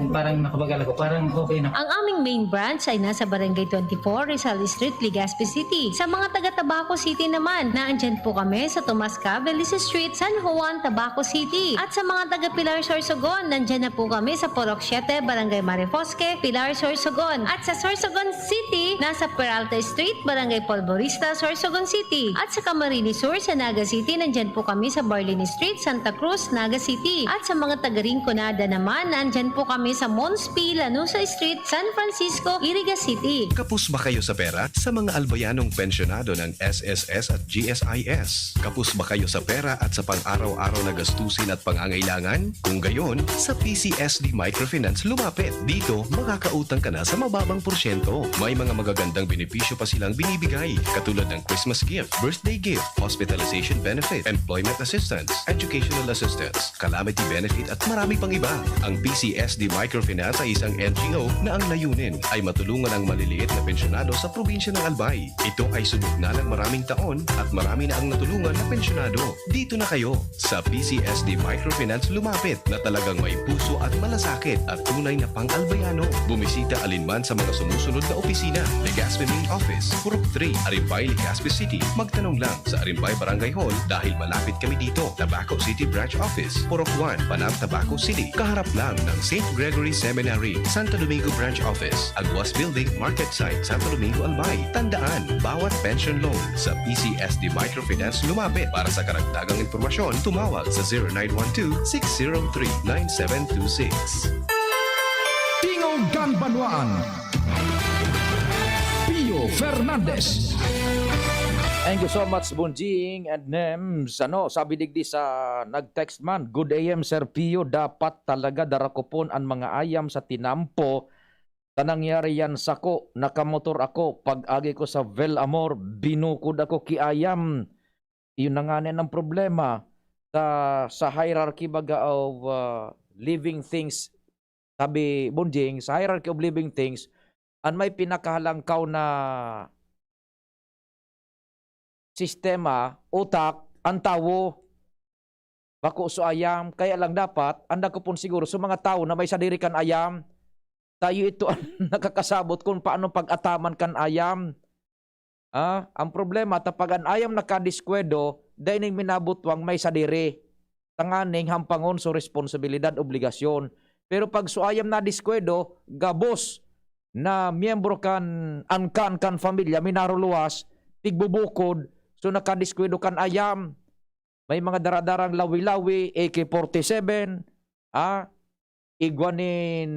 parang nakabagal ako, parang okay na. Ang aming main branch ay nasa Barangay twenty-four, Rizal Street, Legazpi City. Sa mga taga Tabaco City naman, naandyan po kami sa Tomas Cabeles Street, San Juan, Tabaco City. At sa mga taga Pilar, Sorsogon, nandyan na po kami sa Purok siete, Barangay Marifosque, Pilar, Sorsogon. At sa Sorsogon City, nasa Peralta Street, Barangay Polvorista, Sorsogon City. At sa Camarines Sur, sa Naga City, nandyan po kami sa Barlini Street, Santa Cruz, Naga City. At sa mga taga Rinconada naman, nandyan po kami sa Mons P. Lanuza Street, San Francisco, Iriga City. Kapos ba kayo sa pera? Sa mga albayanong pensyonado ng S S S at G S I S? Kapos ba kayo sa pera at sa pang-araw-araw na gastusin at pangangailangan? Kung gayon, sa P C S D Microfinance lumapit. Dito, makakautang ka na sa mababang porsyento. May mga magagandang benepisyo pa silang binibigay, katulad ng Christmas gift, birthday gift, hospitalization benefit, employment assistance, educational assistance, calamity benefit at marami pang iba. Ang P C S D Microfinance ay isang N G O na ang layunin ay matulungan ang maliliit na pensyonado sa probinsya ng Albay. Ito ay subok na ng maraming taon at marami na ang natulungan na pensyonado. Dito na kayo! Sa P C S D Microfinance lumapit na talagang may puso at malasakit at tunay na pang-Albayano. Bumisita alinman sa mga sumusunod na opisina: Legazpi Main Office, Purok three, Arimbay, Legazpi City. Magtanong lang sa Arimbay Barangay Hall dahil malapit kami dito. Tabaco City Branch Office, Purok one, Panang, Tabaco City, kaharap lang ng Saint Gregory Seminary. Santo Domingo Branch Office, Aguas Building, Market Site, Santo Domingo, Albay. Tandaan, bawat pension loan sa P C S D Microfinance lumapit. Para sa karagdagang impormasyon, tumawag sa zero nine one two, six zero three, nine seven two six. Tingog kan Banwaan, Pio Fernandez. Thank you so much, Bonjing and Nems. Ano, sabi digdi sa nag-text man, "Good A M, Sir Pio, dapat talaga darakupon an mga ayam sa tinampo Ta nangyari yan sako, nakamotor ako, pag-agi ko sa Velamor, binukod ako ki ayam. Iyon na ngani ang problema sa, sa hierarchy baga of, ah, living things. Sabi, Bonjing, sa hierarchy of living things, an may pinakahalangkaw na sistema, utak, an tawo. Bako so ayam, kaya lang dapat, an dakopon siguro, so mga tawo na may sadiri kan ayam, tayo ito an nakakasabot kung paano pag-ataman kan ayam. Ah, ang problema, ta pag an ayam nakadiskwado, dai ning minabutwang may sadiri. Tanganing hampangon so responsibilidad, obligasyon. Pero pag so ayam nadiskwado, gabos na miyembro kan, an kan, kan pamilya, minaruluwas, tigbubukod, so nakadiskwado kan ayam. May mga daradarang lawi-lawi, A K forty-seven, ah, igwa nin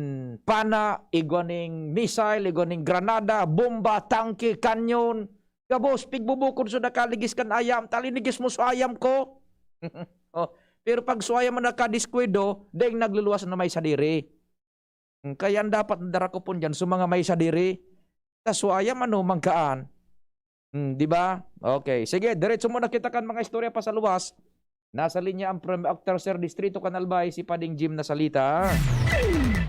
pana, igwa nin missile, igwa nin granada, bomba, tangke, kanyon. Gabos, pigbubukod so nakaligis kan ayam, ta linigis mo so ayam ko. Oh, pero pag so ayam mo nakadiskwado, daing nagluluwas na may sadiri. Hmm, kaya an dapat na darakopon diyan, so mga may sadiri, ta so ayam ano, mangkaan. Hmm, di ba? Okay. Sige, diretso muna kita kan mga istorya pa sa luwas. Nasa linya ang Prem-, ang tercer distrito kan Albay, si Pading Jim na salita.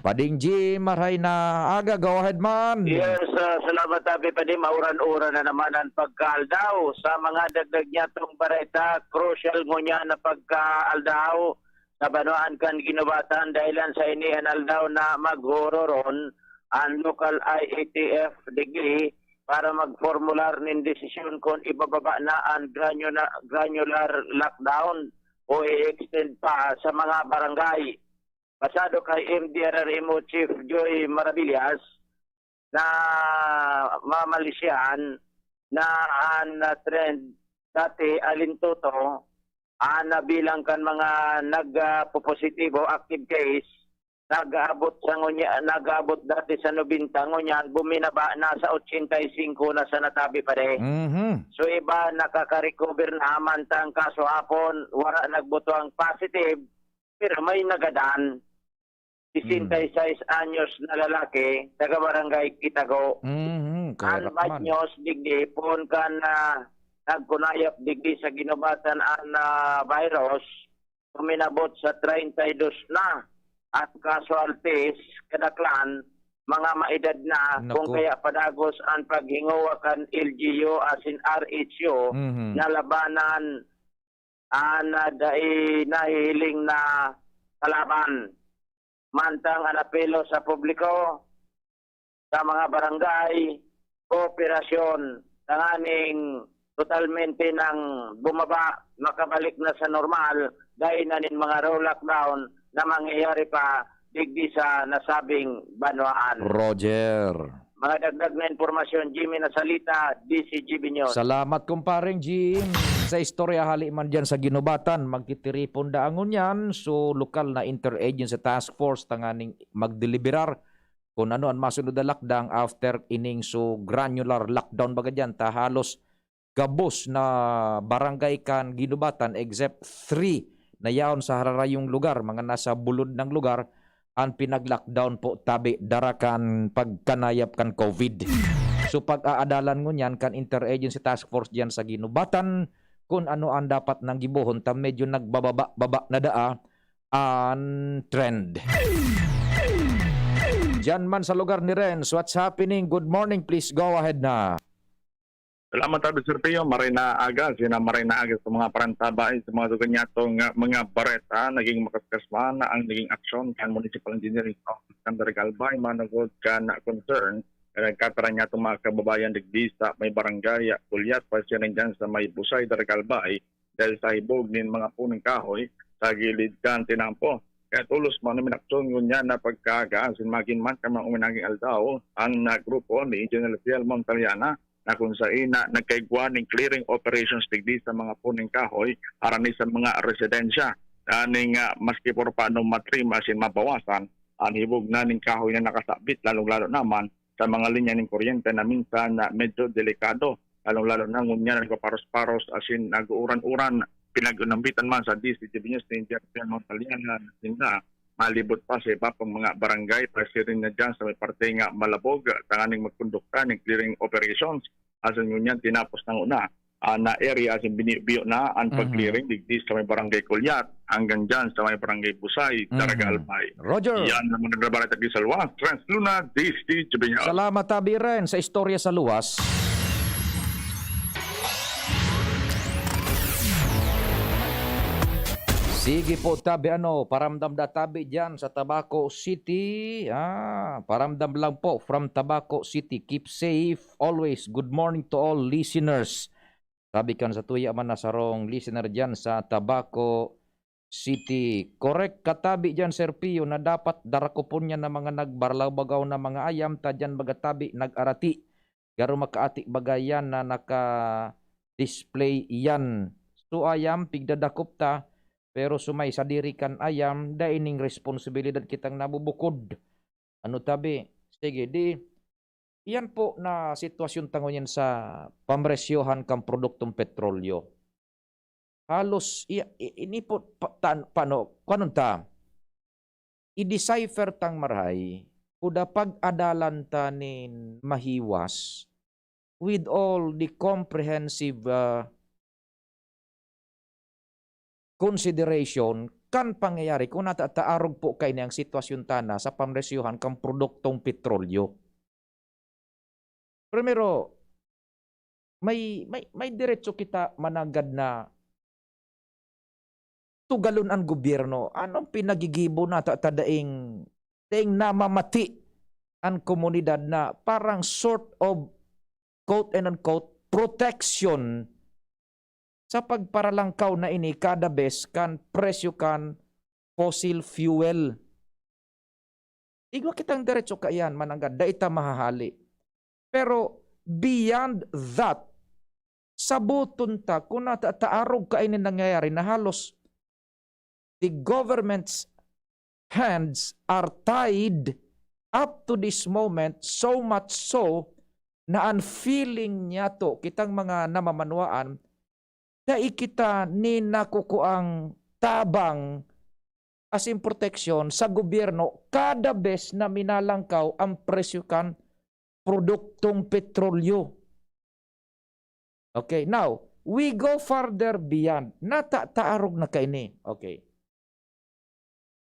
Pading Jim, maray na aga. Go ahead man. Yes, ah, salamat, Abi Padi. Mauran-uran na naman ang pagkaaldaw. Sa mga dagdag niya tong bareta, crucial ngunyan na pagkaaldaw sa banwaan kan Ginubatan, dahilan sa ini an aldaw na maghororon an local I A T F digdi para magformular nin desisyon kun ibababa na an granula-, granular lockdown o i-extend pa sa mga barangay. Basado kay M D R R M O Chief Joy Maravillas, na mamalisyan na an, ah, trend dati, alintuto, an, ah, bilang kan mga nag, ah, popositibo, active case, nag-aabot sa ngunya-, nag-aabot dati sa nobenta, ngunyan buminaba na sa ochenta y cinco na sa natabi pa rin. Mhm. So, iba nakaka-recover na, mantang kaso hapon, wala nagbutwang positive, pero may nagadan. Sesenta y seis anyos na lalaki, taga Barangay Kitago. Mhm, An kaya bad man. News digdi, poon kan, ah, nagkunayap digdi sa Ginubatan an, ah, virus, uminabot sa treinta y dos na. At casualties, kadaklan, mga maedad na, kung Naku. kaya padagos an paghingowa kan L G U asin R H U Mhm. na labanan an, ah, dai nahihiling na kalaban. Mantang an apelo sa publiko, sa mga barangay, kooperasyon, tanganing totalmente nang bumaba, makabalik na sa normal, dai na nin mga roll lockdown na mangyayari pa digdi sa nasabing banwaan. Roger. Mga dagdag na impormasyon, Jimmy Nasalita, D C G B News. Salamat, kumpareng Jim. Sa istorya, hali man dyan sa Ginubatan, magtitiripon daang ngunyan. So, lokal na interagency task force tanganing magdeliberar kung ano an masunod na lockdown after ining so granular lockdown baga dyan. Ta halos gabos na barangay kan Ginubatan except three na yaon sa hararayong lugar, mga nasa bulod ng lugar, an pinag-lockdown po tabi dara kan pagkanayap kan COVID. So, pag-aadalan ngunyan kan Interagency Task Force diyan sa Ginubatan, kun ano an dapat nang gibohon ta medyo nagbababa-baba na daa an trend. Diyan man sa lugar ni Renz, what's happening? Good morning, please go ahead na. Salamat, Abi Sergio. Maray na aga, sina maray na aga sa mga parantabay, sa mga duganyato nga mga bareta. Naging makaskas man ang naging aksyon kan Municipal Engineering Office kan Barangay Albay, manugod kan concern na nagkataran niya itong mga kababayan digdi sa may barangay Pulyat, pasiring dyan sa may Busay, Barangay Albay, dahil sa hibog nin mga punong kahoy sa gilid kan tinampo. Kaya tolos man na minaksyon ngunyan na pagkaaga, asin magin man kan mga uminaging aldaw, ang, ah, grupo ni General Fiel Montaliana, na kung sain na nagkaigwa ning clearing operations digdi sa mga punong kahoy, harani sa mga residensya. Aning, ah, maski por paano matrim asin mabawasan ang hibog na ning kahoy na nakasabit, lalong-lalo naman sa mga linya ning kuryente na minsan na medyo delikado, lalong-lalo na ngunyan nagpaparos-paros asin nag-uuran-uran. Pinag-inambitan man sa D C T V News ni Engineer Fiel Montaliana na sinda malibot pa sa iba pang mga barangay, presidente na dyan sa may parte nga Malabog, tanganing magkondukta ng clearing operations. Asin ngunyan, tinapos na una ah, na area asin biniyo-biyo na ang Mhm. pag-clearing digdi sa may Barangay Kulyat hanggang dyan sa may Barangay Busay, Mhm. Daraga, Albay. Roger. Yan ang mga nagbabalita sa Luwas, Trans Luna, D S T Jubinal. Salamat, Tabi Ren, sa istorya sa Luwas. Sige po, Tabi, ano, paramdam da, Tabi, dyan sa Tabaco City. Ah, paramdam lang po from Tabaco City. Keep safe always. Good morning to all listeners. Sabi kan satuya man na sarong listener diyan sa Tabaco City. Correct ka, Tabi, diyan, Sir Pio, na dapat darakupon niya na mga nagbaralabagaw na mga ayam, ta diyan baga, Tabi, nag-arati. Garo makaati baga yan na naka-display yan. So, ayam, pigdadakop ta, pero sumay sadiri kan ayam, dai ning responsibilidad kitang nabubukod. Ano, Tabi? Sige, di, iyan po na sitwasyon ta ngunyan sa pamresyohan kan produktong petrolyo. Halos, i-, i-, ini po, pa-, tan-, pano, kuanon ta, i-decipher tang marahay, kuda pag-adalan ta nin mahiwas with all the comprehensive, ah, consideration kan pangyayari kung nata-, taarog po kaini ang sitwasyon tana sa pamresyohan kan produktong petrolyo. Primero, may, may, may diretso kita mananggad na tugalon an gobyerno. Anong pinagigibo nata ta daing, daing namamati an komunidad na parang sort of, quote and unquote, protection sa pagparalangkaw na ini kada bes kan presyo kan fossil fuel? Igwa kitang diretso kaiyan, mananggad, dai ta mahahali. Pero beyond that, saboton ta kung nata-, taarog kaini nangyayari na halos the government's hands are tied up to this moment, so much so na ang feeling niyato, kitang mga namamanwaan, dai kita nin nakukuang tabang asin proteksyon sa gobyerno kada bes na minalangkaw ang presyo kan produktong petrolyo. Okay, now, we go further beyond. Nata-, taarog na kaini. Okay.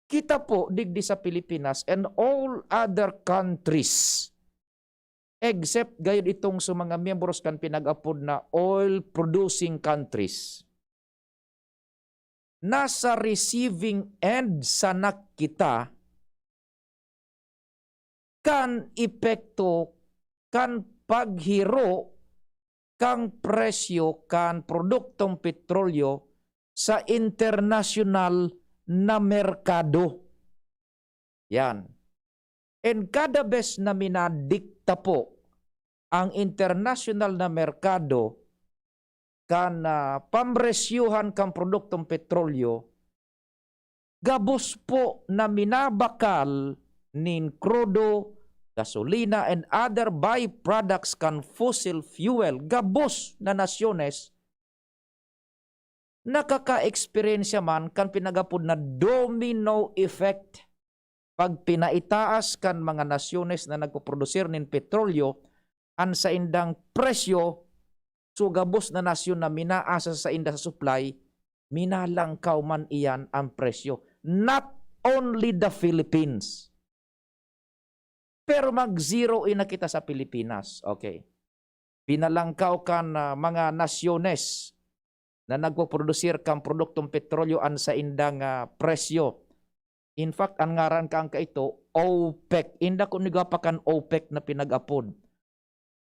Kita po, digdi sa Pilipinas and all other countries, except gayod itong sa mga miyembros kan pinag-apod na oil-producing countries, nasa receiving end sana kita kan epekto kan paghiro kan presyo kan produktong petrolyo sa internasyonal na merkado. Yan. And kada bes na minadikta po ang internasyonal na merkado kan, ah, pamresyuhan kan produktong petrolyo, gabos po na minabakal nin krudo, gasolina, and other byproducts kan fossil fuel, gabos na nasyones nakaka-eksperyensya man kan pinagapod na domino effect. Pag pinaitaas kan mga nasyones na nagpoprodusir nin petrolyo an saindang presyo, so gabos na nasyon na minaasa sa sainda sa supply, minalangkaw man iyan an presyo. Not only the Philippines. Pero mag-zero in na kita sa Pilipinas. Okay. Pinalangkaw kan, ah, mga nasyones na nagpoprodusir kan produktong petrolyo an saindang, ah, presyo. In fact, an ngaran kan kaito, OPEC. Inda kun igwa pa kan OPEC na pinag-apod.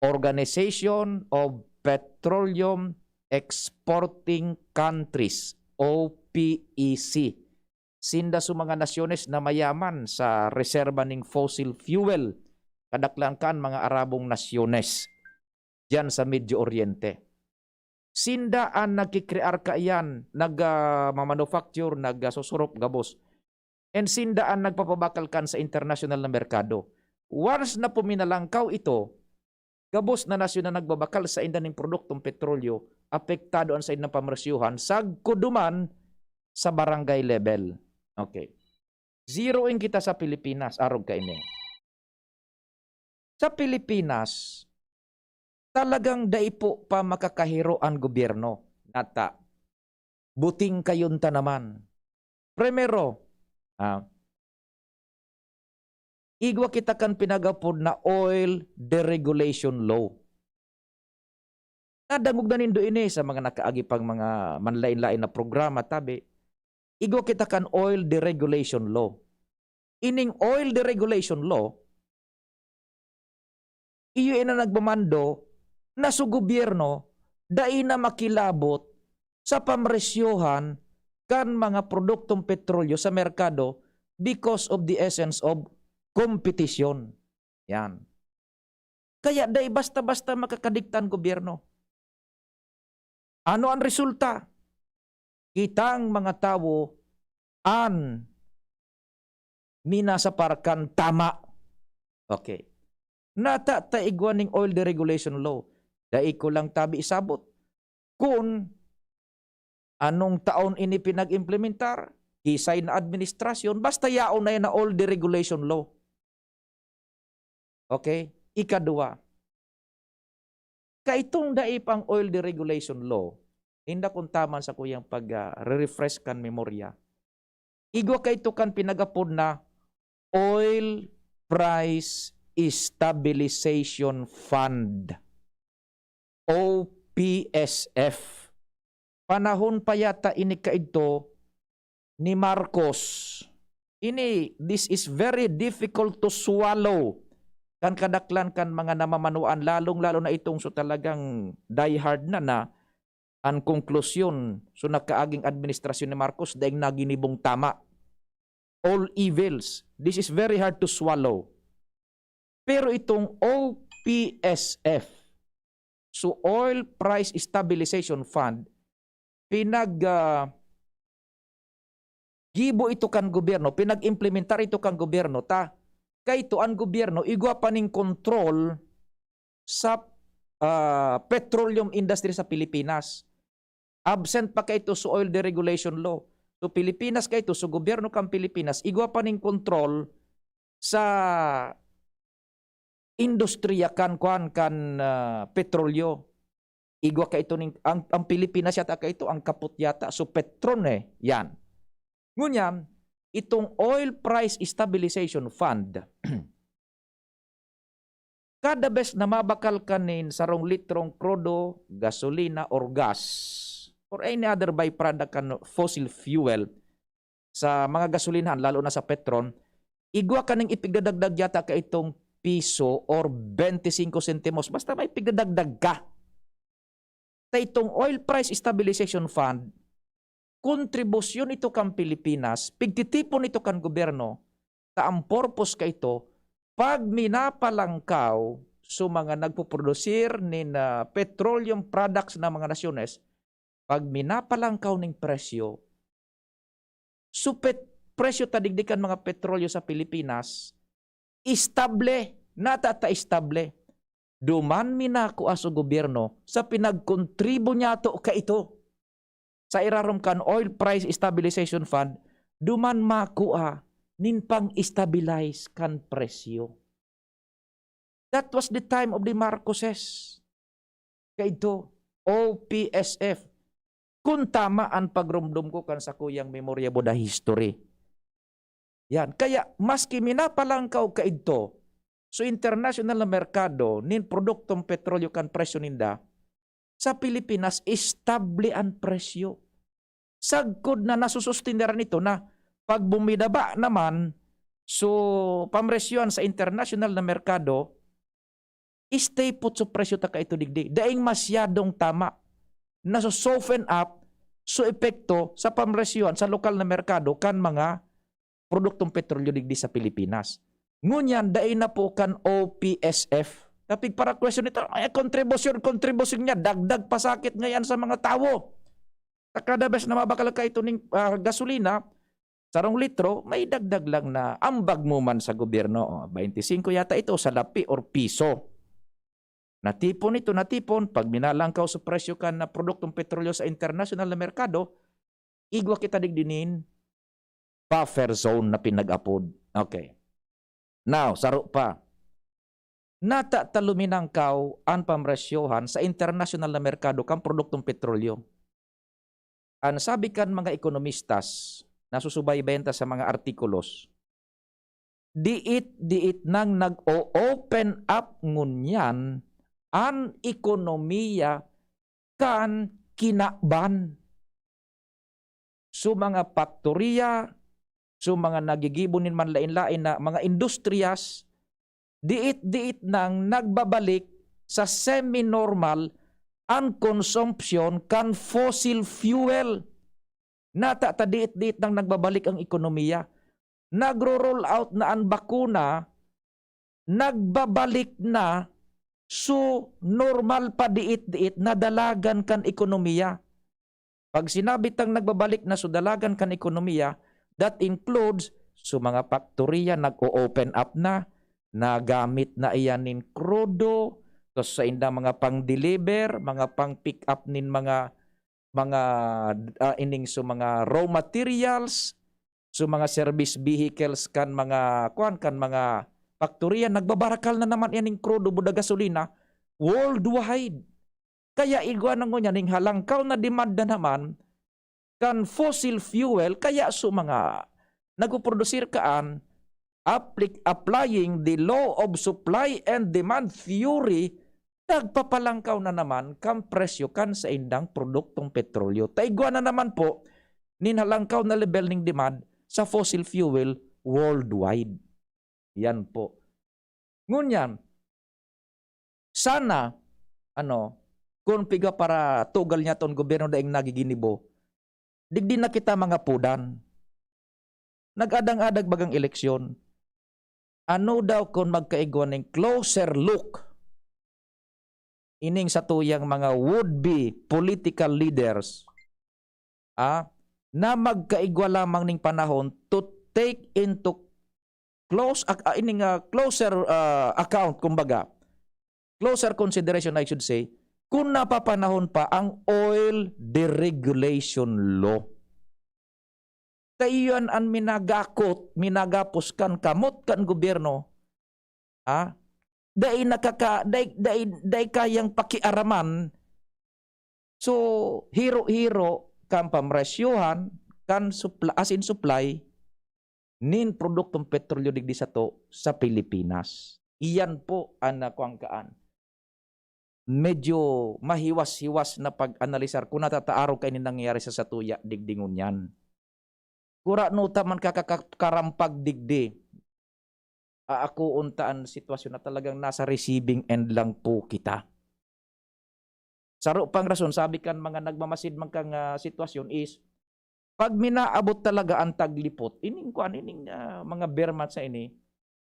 Organization of Petroleum Exporting Countries, OPEC. Sinda so mga nasyones na mayaman sa reserba ning fossil fuel, kadaklan kan mga Arabong nasyones diyan sa Medio Oriente. Sinda an nagkikrear kaiyan, nag, ah, mamanufacture, nagsusurop gabos. And sinda an nagpapabakal kan sa internasyonal na merkado. Once na puminalangkaw ito, gabos na nasyon na nagbabakal sainda nin produktong petrolyo, apektado an saindang pamresyuhan, sagkod duman sa barangay level. Okay. Zeroing kita sa Pilipinas, arog kaini. Sa Pilipinas, talagang dai po pa makakahiro an gobyerno. Nata, buting kayon ta naman. Primero, ah, igwa kita kan pinagapod na oil deregulation law. Nadangog na nindo ini sa mga nakaagi pang mga manlain-lain na programa, tabi. Igwa kita kan oil deregulation law. Ining oil deregulation law, iyo na nagmamando na sa gobyerno dai na makilabot sa pamresyohan kan mga produktong petrolyo sa merkado because of the essence of competition. Yan. Kaya dai basta-basta makakadikta an gobyerno. Ano an resulta? Kitang mga tawo an minasapar kan tama. Okay. Nata ta igwa ning oil deregulation law. Dai ko lang tabi isabot kun anong taon ini pinag-implementar, kisay na administrasyon, basta yaon na yan na oil deregulation law. Okay? Ikadua, kaitong dai pang oil deregulation law, inda kun taman sa kuyang pag, ah, re-refresh kan memorya, igwa kaito kan pinagapod na Oil Price Stabilization Fund, O P S F. Panahon pa yata ini kaidto ni Marcos. Ini, this is very difficult to swallow kan kadaklan kan mga namamanuan, lalong-lalo na itong so talagang diehard na, na an konklusyon so nakaaging administrasyon ni Marcos daing naginibong tama. All evils. This is very hard to swallow. Pero itong O P S F, so Oil Price Stabilization Fund, pinag, ah, gibo ito kan gobyerno, pinag-implementar ito kan gobyerno, ta kaito an gobyerno igwa pa ning kontrol sa, ah, petroleum industry sa Pilipinas. Absent pa kaito sa oil deregulation law. So, Pilipinas kaito, sa gobyerno kan Pilipinas, igwa pa ning kontrol sa industriya kan, kuan, kan, ah, petrolyo. Igwa kaito ning, ang, ang Pilipinas yata kaito, ang kapot yata, so Petron eh, yan. Ngunyan, itong Oil Price Stabilization Fund, kada bes na mabakal ka nin sarong litrong krudo, gasolina, or gas, or any other byproduct kan fossil fuel, sa mga gasolinahan, lalo na sa Petron, igwa ka ning ipigdadagdag yata kaitong piso or bente singko sentimos. Basta may pigdadagdag ka. Ta itong Oil Price Stabilization Fund, kontribusyon ito kan Pilipinas, pigtitipon ito kan gobyerno, ta ang purpose kaito, pag minapalangkaw so mga nagpuprodusir nin, ah, petroleum products na mga nasyones, pag minapalangkaw ning presyo, so pet-, presyo ta digdi kan mga petrolyo sa Pilipinas, estable, nata ta estable. Duman minakua sa gobyerno sa pinagkontribo niyato kaito. Sa irarom kan Oil Price Stabilization Fund, duman makua nin pang-stabilize kan presyo. That was the time of the Marcoses. Kaidto, O P S F. Kun tama an pagromdom ko kan sakuyang memorya, Buddha history. Yan. Kaya, maski minapalangkaw kaidto, so international na merkado nin produktong petrolyo kan presyo ninda, sa Pilipinas, estable an presyo. Sagkod na nasusustineran ito na pag buminaba naman, so, pamresyohan sa international na merkado, stay put so presyo ta kaito digdi. Daing masyadong tama. Naso-soften up so epekto sa pamresyohan sa lokal na merkado kan mga produktong petrolyo digdi sa Pilipinas. Ngunyan, dai na po kan O P S F. Tapig para question ito, ay, kontribusyon, kontribusyon niya, dagdag pasakit ngayon sa mga tawo. Sa kada bes na mabakal ka ito ning, ah, gasolina, sarong litro, may dagdag lang na ambag mo man sa gobyerno. Oh, twenty-five yata ito, salapi or piso. Natipon ito, natipon. Pag minalangkaw sa presyo kan na produktong petrolyo sa international na merkado, igwa kita digdi nin buffer zone na pinag-apod. Okay. Now, saro pa. Nata ta luminangkaw an pamresyohan sa internasyonal na merkado kan produktong petrolyo. An sabi kan mga ekonomistas na susubaybayan ta sa mga artikulos, diit-diit nang nag-o-open up ngunyan an ekonomiya kan kinaban. So, mga paktoriya, so, mga nagigibo nin manlaen-laen na mga industriyas, diit-diit nang nagbabalik sa semi-normal an konsumpsyon kan fossil fuel. Nata ta diit-diit nang nagbabalik ang ekonomiya. Nagro-roll out na an bakuna, nagbabalik na, so normal pa diit-diit na dalagan kan ekonomiya. Pag sinabi tang nagbabalik na so dalagan kan ekonomiya, that includes so mga paktoriya nag-o-open up na, nagamit na iyan nin krudo, tas saindang mga pang-deliver, mga pang-pick up nin mga, mga, ah, ining so mga raw materials, so mga service vehicles kan mga, kuwan, kan mga paktoriya, nagbabarakal na naman iyan ning krudo, buda gasolina, worldwide. Kaya igwa na ngunyan ning halangkaw na demand na naman kan fossil fuel, kaya so mga nagpuprodusir kaan, applic-, applying the law of supply and demand theory, nagpapalangkaw na naman kan presyo kan saindang produktong petrolyo. Ta igwa na naman po nin halangkaw na level ning demand sa fossil fuel worldwide. Yan po. Ngunyan, sana, ano, kun piga para tugal niya ton gobyerno daing nagiginibo, digdi na kita mangapodan. Nag-adang-adag bagang eleksyon. Ano daw kun magkaigwa ning closer look ining satuyang mga would-be political leaders, ah, na magkaigwa lamang ning panahon to take into close ac-, ah, ining, ah, closer, ah, account, kumbaga, closer consideration, I should say, kung napapanahon pa ang oil deregulation law. Ta iyan an minagakot, minagapos kan kamot kan gobyerno, ah, dai nakaka-, dai, dai, dai kayang pakiaraman. So, hiro-hiro kan pamresyohan kan supla-, asin supply nin produktong petrolyo digdi sato sa Pilipinas. Iyan po an, ah, kuwan kaan, medyo mahiwas-hiwas na pag-analisar kun natataarog kaini nangyayari sa satuya digdi ngunyan. Kurano ta man kakaka-, karampag digdi, aakoon ta an sitwasyon na talagang nasa receiving end lang po kita. Saro pang rason, sabi kan mga nagmamasid man kang, ah, sitwasyon is, pag minaabot talaga an taglipot, ining kuan, ining, ah, mga bear months na ini,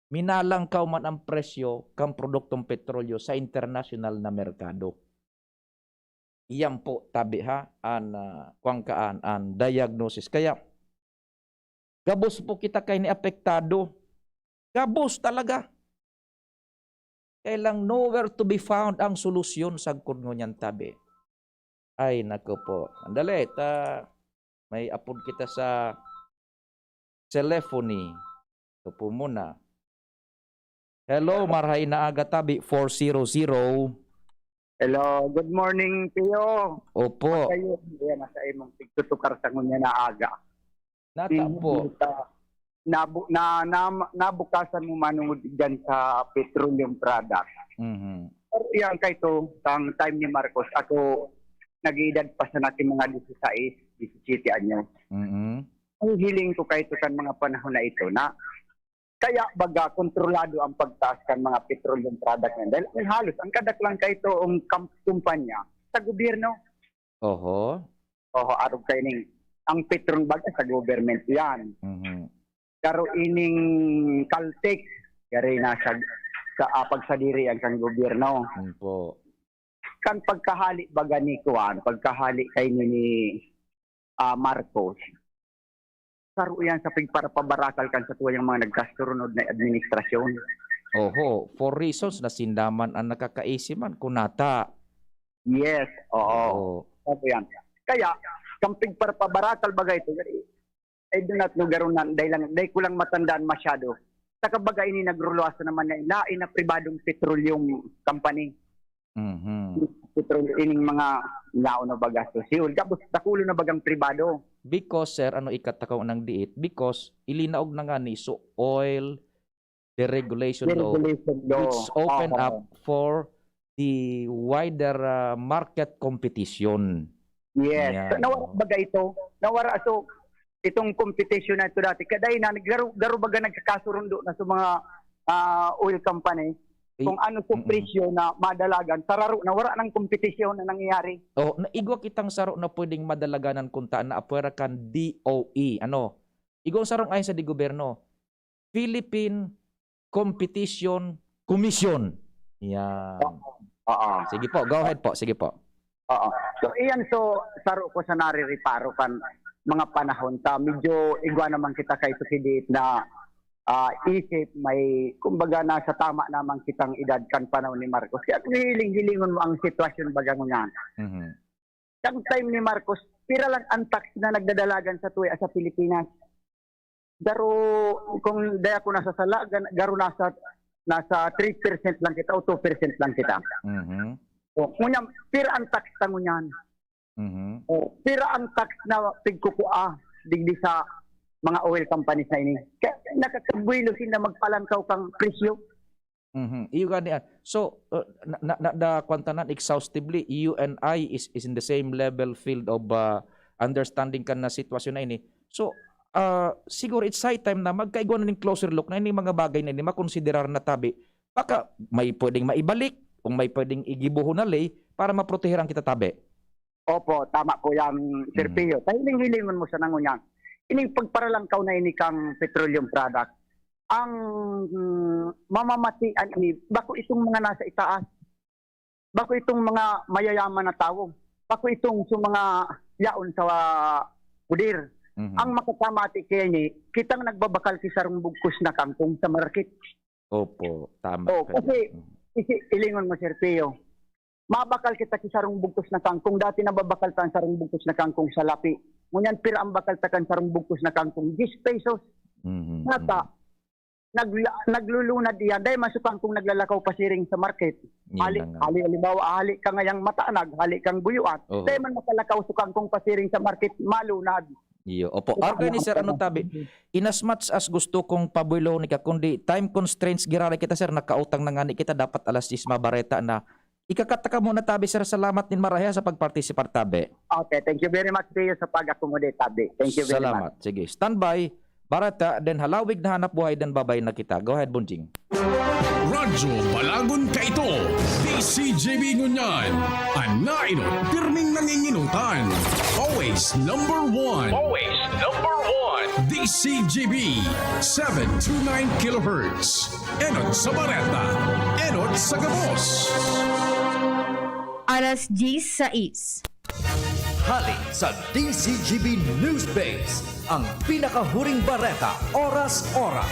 minalangkaw man ang presyo kan produktong petrolyo sa internasyonal na merkado. Iyan po, tabi ha, an, ah, kuwan kaan, an diagnosis. Kaya, gabos po kita kaini apektado. Gabos talaga. Kaya lang, nowhere to be found ang solusyon, sagkod ngunyan, tabi. Ay, naku po. Andali, ta, may apod kita sa telephony. Ito po muna. Hello, marhay na aga, tabi, four zero zero. Hello, good morning, Pio. Opo. Kayo, yan, nasa imong pagtutukar sa ngunya na aga. Nata po. Hindi ka nabu-, na, na, nabukasan mo manungod dyan sa petroleum product. Mhm. Pero yan, kay to, ang time ni Marcos, ako, nag-edad pa sa natin mga disisais, disisete anyos. Mhm. Ang hiling ko kay to kan mga panahon na ito na kaya baga kontrolado ang pagtaas kan mga petroleum product na yan. Dahil ang halos, ang kadaklan kay to, ang kam-, kumpanya sa gobyerno. Oho. Oho, arog kay ning, ang petrol baga sa government yan. Mhm. Pero ining Caltex, yari na sa, sa, ah, pagsadiri ang kang gobyerno. Yun po. Kan pagkahali baga ni kuan, pagkahali kay ni, ni, ah, Marcos, saro yan sa pigparapabarakal kan sa tuyang mga nagkasurunod na administrasyon. Oho, for reasons na sinda man ang nakakaisi man, kunata. Yes, oo. Oo. Ano yan? Kaya, kan pigparapabarakal baga ito, I do not know, garo na, dai lang, dai ko lang matandaan masyado. Sa kabaga ini nagruluwas na naman na lain na pribadong petroleum company. Mhm. Petrol, ining mga yaon na baga, so, fuel. Tapos, dakulo na bagang pribado. Because, sir, ano, ikat ako nang diit? Because, ilinaog na nga ni so oil deregulation law, Deregulation law. which open Oo. up for the wider, ah, market competition. Yes. Yan. So, nawara baga ito? Nawara, so, itong competition na ito dati, kaday na, garo, garo baga nagkakasurundo na sa mga, ah, oil company, Eh, kung ano sa mm-mm. presyo na madalagan, sararo na, wala nang competition na nangyayari. Oh, na igwa kitang saro na pwedeng madalaganan kung taan na apwera kan D O E. Ano? Igwa ang sarong ayon sa di gobyerno. Philippine Competition Commission. Yan. Oo. Oo. Sige po, go ahead po. Sige po. Oo. So, iyan, so, saro ko sa narireparo kan mga panahon ta. Medyo igwa naman kita kay Tukidit na, ah, isip, may, kumbaga, nasa tama naman kitang edad kan panahon ni Marcos. Kaya kung hiling-hilingon mo ang sitwasyon baga ngunyan. Mhm. Kan time ni Marcos, pira lang ang tax na nagdadalagan sa tuya sa Pilipinas? Garo, kung di ako nasasala, gan-, garo nasa, nasa three percent lang kita o two percent lang kita. Mhm. O, ngunyan, pira ang tax ta ngunyan? Mhm. O, pira ang tax na pigkukua digdi sa mga oil companies na ini? Kaya nakakabuelo sinda magpalangkaw kang presyo. Mhm. Iyo gani, ah. So, uh, na, na, na, na, kwan tanan, exhaustively, you and I is, is in the same level field of, uh, understanding kan na sitwasyon na ini. So, ah, siguro it's high time na magkaigwa na nin closer look na ining mga bagay na ini makonsiderar na tabi. Baka may pwedeng maibalik, kung may pwedeng igibohon na ley para maproteheran kita tabi. Opo, tama po yan, Sir Mhm. Pio. Kahiling-hilingon mo sa nangunyan. Ining pagparalangkaw na ini kang petroleum product, ang, mm, mamamatian ini, bako itong mga nasa itaas, bako itong mga mayayaman na tawo, bako itong sa mga yaon sa puder. Mhm. Ang makakamati kaya ni, kitang nagbabakal ki sarong bugkos na kangkong sa market. Opo, tama Oh, ka kasi, dyan. Mhm. isi-, ilingon mo, Sir Pio, mabakal kita ki sarong bugkos na kangkong. Dati nababakal ta an sarong bugkos na kangkong sa lapi. Ngunyan, pira ang bakal ta kan sarong bugkos na kangkong? Diyes pesos. Mhm, Nata, mhm. nagla-, naglulunad iyan. Dahil masukang kung naglalakaw pasiring sa market. Yun Hali, na nga. hali, halimbawa, hali ka ngayang matanag, hali kang buyuan. Oho. Dahil man makalakaw sukang kung pasiring sa market, malunad. Iyo. Opo. Opo, Argo ni opo, Sir, ano opo. tabi? In as much as gusto kong pabuelo ni ka, kundi time constraints, girare kita, Sir, nakautang na nga ni kita, dapat alas diyes mabareta na. Ikakat ka muna, tabi, Sir. Salamat nin marahay sa pagpartisipar, tabi. Okay, thank you very much, Pio, sa pag-accommodate, tabi. Thank you very Salamat. much. Sige, standby. Barata, then halawig na hanap buhay, then babay na kita. Go ahead, Bunjing. Radyo Balagon kaito, D C G B ngunyan. An nainot, pirming nanginginutan. Always number one. Always number one. D C G B, seven two nine kilohertz. Enot sa bareta, enot sa gabos. Alas diyes sais. Hali sa D C G B News Base, ang pinakahuring bareta, oras-oras.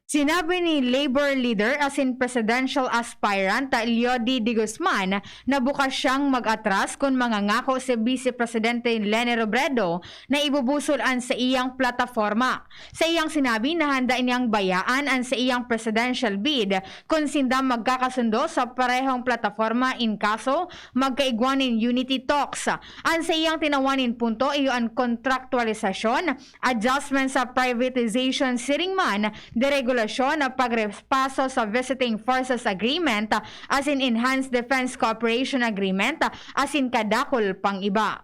Sinabi ni Labor leader asin presidential aspirant Leody de Guzman na bukas siyang mag-atras kun mangangako si Vice Presidente Leni Robredo na ibubusol an saiyang plataporma. Sa iyang sinabi na handa niyang bayaan an saiyang presidential bid kun sinda magkakasundo sa parehong plataporma in kaso magkaigwa nin unity talks. An saiyang tinawan nin punto iyo an kontraktualisasyon, adjustment sa privatization siring man deregulasyon na pagrespaso sa Visiting Forces Agreement asin Enhanced Defense Cooperation Agreement asin kadakul pang iba.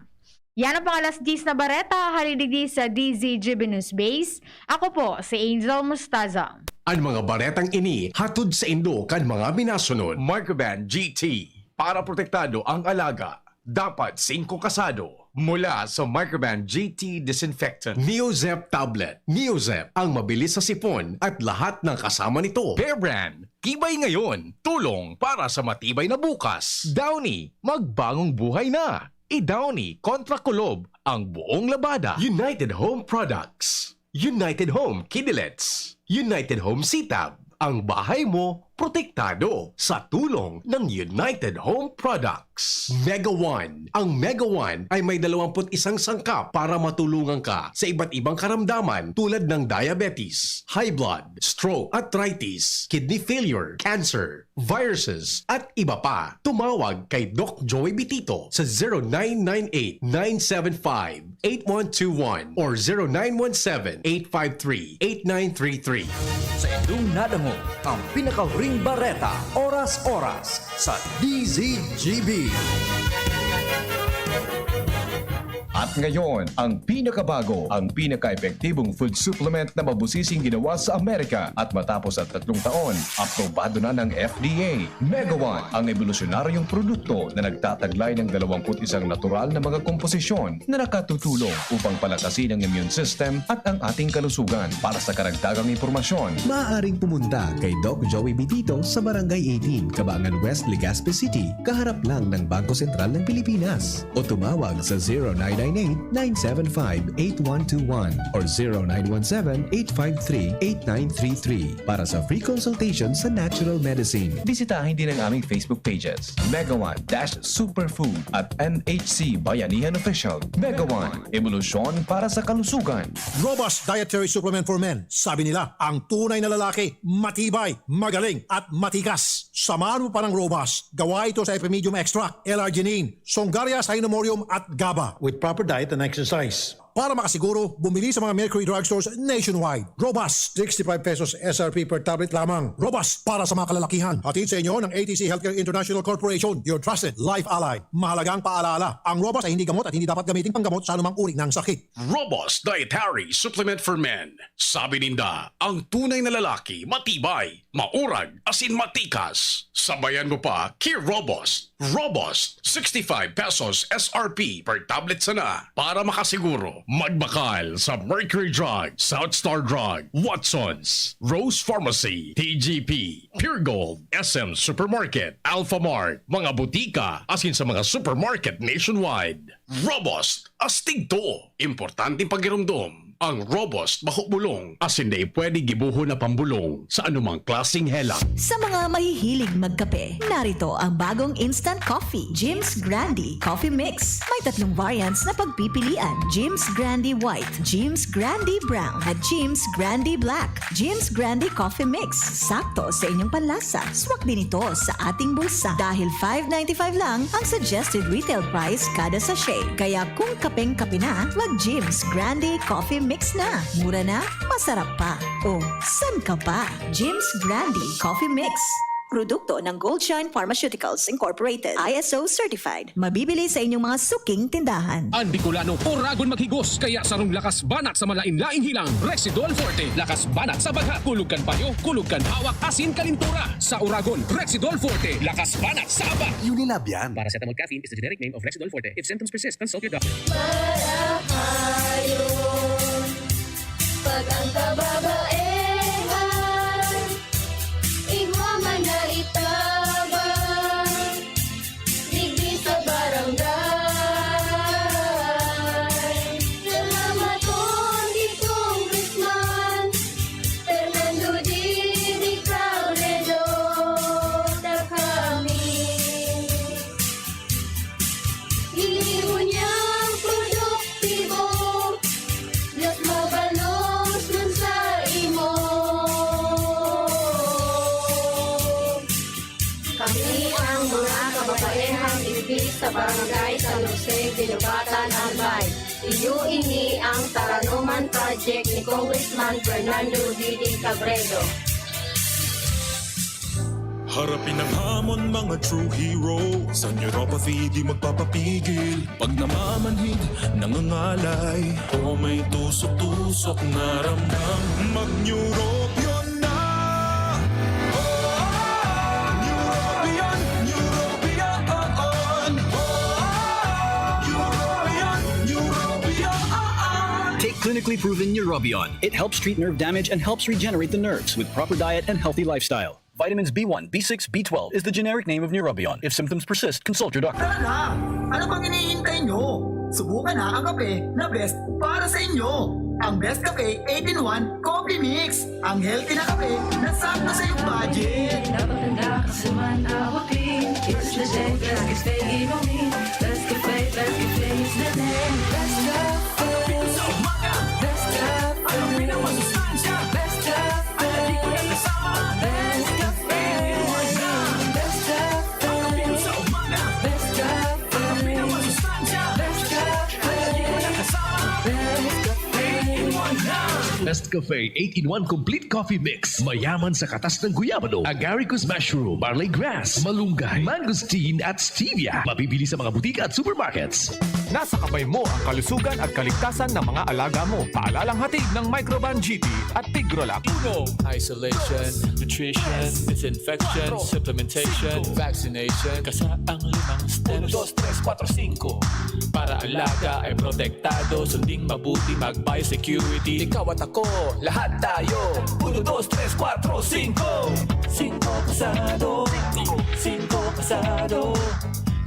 Yan ang pang alas diyes na bareta, hali digdi sa D Z G B News Base. Ako po si Angel Mostaza. Ang mga baretang ini hatod saindo kan mga minasunod. Microban G T, para protektado ang alaga, dapat singko kasado. Mula sa Microban G T Disinfectant, Neozep Tablet. Neozep, ang mabilis sa sipon at lahat ng kasama nito. Bear Brand, tibay ngayon, tulong para sa matibay na bukas. Downy, magbagong buhay na. I-Downy kontra kulob ang buong labada. United Home Products. United Home Kidilets. United Home Sitab. Ang bahay mo, protektado sa tulong ng United Home Products. Mega One. Ang Mega One ay may dalawampu't isang sangkap para matulungan ka sa iba't ibang karamdaman tulad ng diabetes, high blood, stroke, arthritis, kidney failure, cancer, viruses, at iba pa. Tumawag kay Doc Joey Bitito sa zero nine nine eight, nine seven five, eight one two one or zero nine one seven, eight five three, eight nine three three. Sa inyong nadangog ang pinakahuring bareta, oras-oras sa D Z G B. At ngayon, ang pinakabago, ang pinaka-epektibong food supplement na mabusising ginawa sa Amerika at matapos ang tatlong taon, aprobado na ng F D A. Mega One, ang ebolusyonaryong produkto na nagtataglay ng dalawampu't isang natural na mga komposisyon na nakatutulong upang palakasin ang immune system at ang ating kalusugan. Para sa karagdagang impormasyon, maaaring pumunta kay Doc Joey Bitito sa Barangay eighteen, Cabangan West, Legazpi City, kaharap lang ng Bangko Sentral ng Pilipinas. O tumawag sa zero nine nine eight, nine seven five, eight one two one or zero nine one seven, eight five three, eight nine three three para sa free consultation sa natural medicine. Bisitahin din ang aming Facebook pages, Mega One dash Superfood at M H C Bayanihan Official. Mega One, ebolusyon para sa kalusugan. Robust Dietary Supplement for Men. Sabi nila, ang tunay na lalaki, matibay, magaling, at matikas. Samahan mo pa ng Robust. Gawa ito sa Epimedium Extract, L-arginine, Songaria Cynomorium at GABA. With proper diet and exercise. Para makasiguro, bumili sa mga Mercury Drugstores nationwide. Robust, sixty-five pesos S R P per tablet lamang. Robust para sa mga kalalakihan. Hatid sa inyo ng A T C Healthcare International Corporation, your trusted life ally. Mahalagang paalala, ang Robust ay hindi gamot at hindi dapat gamiting panggamot sa anumang uri ng sakit. Robust Dietary Supplement for Men. Sabi ninda, ang tunay na lalaki, matibay, maurag, asin matikas. Sabayan mo pa ki Robust. Robust, sixty-five pesos S R P per tablet sana. Para makasiguro, magbakal sa Mercury Drug, South Star Drug, Watsons, Rose Pharmacy, T G P, Pure Gold, S M Supermarket, Alpha Mart, mga butika, asin sa mga supermarket nationwide. Robust, astig to! Importanteng pagiromdom, ang Robust mahuhulong asin dai pwede gibohon na pambulong sa anumang klaseng helang. Sa mga mahihilig magkape, narito ang bagong instant coffee, Jim's Grande Coffee Mix. May tatlong variants na pagpipilian, Jim's Grande White, Jim's Grande Brown, at Jim's Grande Black. Jim's Grande Coffee Mix, sakto sa inyong panlasa. Swak din ito sa ating bulsa. Dahil five ninety-five lang ang suggested retail price kada sachet. Kaya kung kapeng-kape na, mag Jim's Grande Coffee Mix na. Mura na, masarap pa. O, san ka pa? Jim's Grande Coffee Mix. Produkto ng Goldshine Pharmaceuticals Incorporated, I S O certified. Mabibili sa inyong mga suking tindahan. An Bicolano, oragon maghigos, kaya sarong lakas banat sa malain-laing hilang, Rexidol Forte. Lakas banat sa bagha, kulog kan payo, kulog kan hawak, asin kalintura. Sa oragon, Rexidol Forte. Lakas banat sa aba. Unilab yan. Paracetamol caffeine is the generic name of Rexidol Forte. If symptoms persist, consult your doctor. Marahayon, pag ang kababaehan, igwa man na itabang, digdi sa barangay. Salamat, Conde Congressman Fernando Didi Cabredo, ta kami Hinihingi niyang produktibo, mas mabalos man sa imo. Kami ang mga kababaehang igdi sa Barangay San Jose, Guinobatan, Albay. Iyo ini ang Taranoman Project ni Congressman Fernando Didi Cabredo. Harapin ang hamon, mga true hero. Sa neuropathy, di magpapapigil. Pag namamanhid, nangangalay, o may tusok-tusok na ramdam, mag-Neurobion na! Oh, Neurobion, Neurobion, oh, oh. Neurobion, Neurobion. Take clinically proven Neurobion. It helps treat nerve damage and helps regenerate the nerves with proper diet and healthy lifestyle. Vitamins B one, B six, B twelve is the generic name of Neurobion. If symptoms persist, consult your doctor. Tara na! Ano pang hinihintay nyo? Subukan na ang kape na best para sa inyo. Ang Best Cafe eight-in-one Coffee Mix, ang healthy na kape na sakto sa iyong budget. Dapat handa ka sa man abutin. It's the day, Best Cafe inumin. Best Cafe, Best Cafe is the name. Best Cafe. Best Cafe. Best Cafe. Best Cafe. Best Cafe. Best Cafe. Best Cafe. Best Cafe. Best Cafe eight-in-one Complete Coffee Mix. Mayaman sa katas ng guyabano, agaricus mushroom, barley grass, malunggay, mangosteen at stevia. Mabibili sa mga butika at supermarkets. Nasa kamay mo ang kalusugan at kaligtasan ng mga alaga mo. Paalalang hatid ng Microban G T at Tigrolac. Isolation, nutrition, disinfection, supplementation, vaccination. Kasaang limang steps. Uno, dos, tres, kuwatro, singko. Para alaga ay protektado, sunding mabuti, mag-biosecurity. Ikaw at ako, lahat tayo. Uno, dos, tres, kuwatro, singko. Singko kasado. Singko kasado.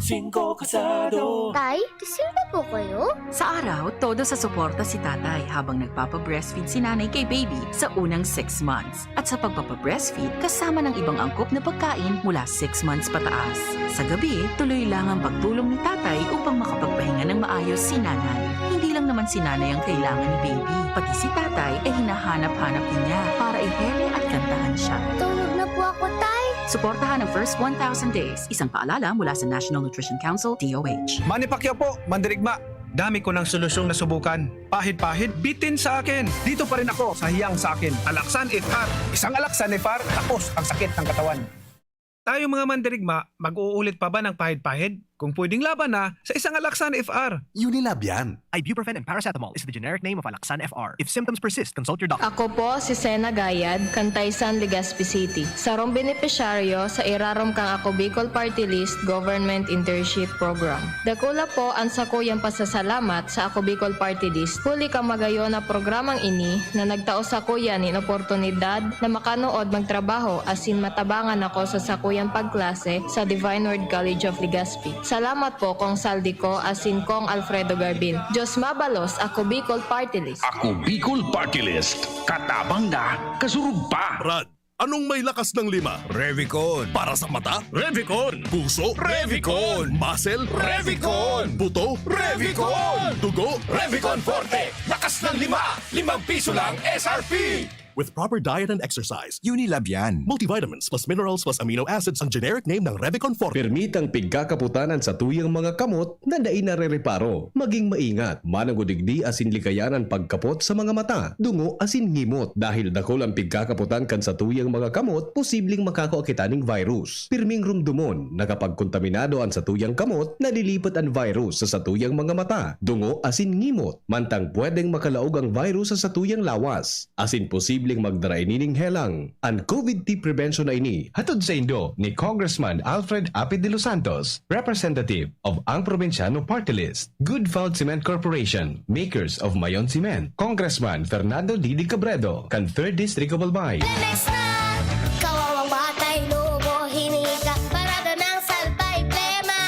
Singko kasado. Tay, gising pa po kayo? Sa araw, todo sa suporta si tatay habang nagpapa-breastfeed si nanay kay baby sa unang six months. At sa pagpapa-breastfeed, kasama ng ibang angkop na pagkain mula six months pataas. Sa gabi, tuloy lang ang pagtulong ni tatay upang makapagpahinga ng maayos si nanay. Hindi lang naman si nanay ang kailangan ni baby, pati si tatay ay hinahanap-hanap din niya para ihele at kantahan siya. Tulog na po ako, Tay. Suportahan ang first one thousand days, isang paalala mula sa National Nutrition Council, D O H. Manny Pacquiao po, mandirigma. Dami ko ng solusyong nasubukan. Pahid-pahid, bitin sa akin. Dito pa rin ako sa hiyang sa akin. Alaxan F R. Isang Alaxan F R, tapos ang sakit ng katawan. Tayo mga mandirigma, mag-uulit pa ba ng pahid-pahid? Kung pwedeng laban na, sa isang Alaxan F R. Unilab yan. Ibuprofen and paracetamol is the generic name of Alaxan F R. If symptoms persist, consult your doctor. Ako po si Sena Gayad, kan Taysan, Legazpi City. Sarong benepisyaryo sa irarom kan Ako Bicol Party List Government Internship Program. Dakula po an sakuyang pasasalamat sa Ako Bicol Party List huli kan magayon na programang ini na nagtao sakuya nin oportunidad na makanood magtrabaho asin matabangan ako sa sakuyang pagklase sa Divine Word College of Legazpi. Salamat po, Cong Saldico asin Cong Alfredo Garbin. Diyos mabalos, Ako Bicol Party List. Ako Bicol Party List. Katabang na, kasurog pa. Brad, anong may lakas ng lima? Revicon. Para sa mata? Revicon. Puso? Revicon. Muscle? Revicon. Buto? Revicon. Dugo? Revicon Forte. Lakas ng lima. Limang piso lang S R P. With proper diet and exercise. Unilab yan. Multivitamins plus minerals plus amino acids ang generic name ng Revicon Forte. Permitang pigkakaputan an satuyang mga kamot na dai narereparo. Maging maingat, mananggod digdi asin likayan an pagkapot sa mga mata, dungo asin ngimot. Dahil dakul an pigkakaputan kan satuyang mga kamot, posibleng makakua kita ning virus. Pirming rumdomon na kapag kontaminado an satuyang kamot, nalilipat an virus sa satuyang mga mata, dungo asin ngimot. Mantang pwedeng makalaog ang virus sa satuyang lawas, asin posibleng magdara ini ning helang. An COVID T prevention na ini, hatod saindo ni Congressman Alfred Apid de los Santos, representative of Ang Probinsyano Party List, Good Found Cement Corporation, makers of Mayon Cement, Congressman Fernando Didi Cabredo, kan Third District of Albay. Lemex na! Kawawang batay, lobo, hinika, parada ng salbay, plema.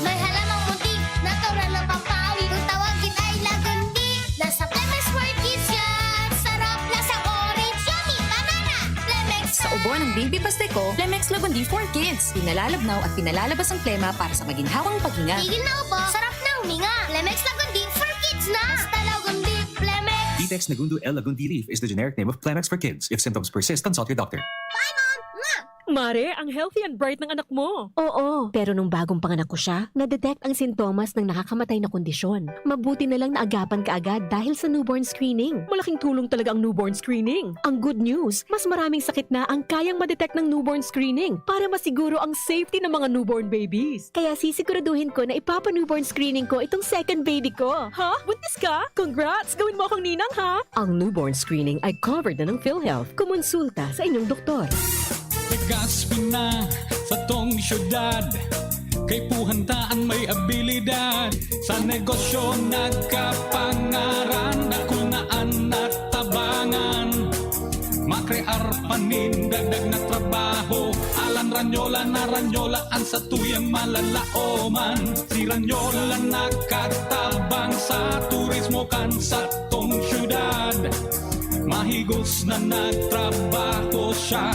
May halamang muntik, natural ng pampawi, kung tawagin ay lagundi. Nasa Lemex for Kids yan! Sarap, lasang orange, yummy, banana! Lemex Sa ubo ng baby paste ko, Lemex Lagundi for Kids. Pinalalabnaw at pinalalabas ang plema para sa maginhawang paghinga. Tigil na ubo, sarap na huminga. Lemex Lagundi for Kids na! Basta Lagundi, Lemex! Vitex Nagundo L Lagundi leaf is the generic name of Clemex for kids. If symptoms persist, consult your doctor. Mare, ang healthy and bright ng anak mo. Oo, pero nung bagong panganak ko siya, na-detect ang sintomas ng nakakamatay na kondisyon. Mabuti na lang naagapan ka agad dahil sa newborn screening. Malaking tulong talaga ang newborn screening. Ang good news, mas maraming sakit na ang kayang ma-detect ng newborn screening para masiguro ang safety ng mga newborn babies. Kaya sisiguraduhin ko na ipapa-newborn screening ko itong second baby ko. Ha? Buntis ka? Congrats! Gawin mo akong ninang, ha? Ang newborn screening ay covered na ng PhilHealth. Kumonsulta sa inyong doktor. Legazpi na satong syudad, kaipuhan ta an may abilidad. Sa negosyo nagkapangaran, dakul na an natabangan. Makrear pa nin dagdag na trabaho, alan Ranyola na Ranyola an satuyang malalaoman. Si Ranyola nakatabang sa turismo kan satong syudad. Mahigos na nagtrabaho siya,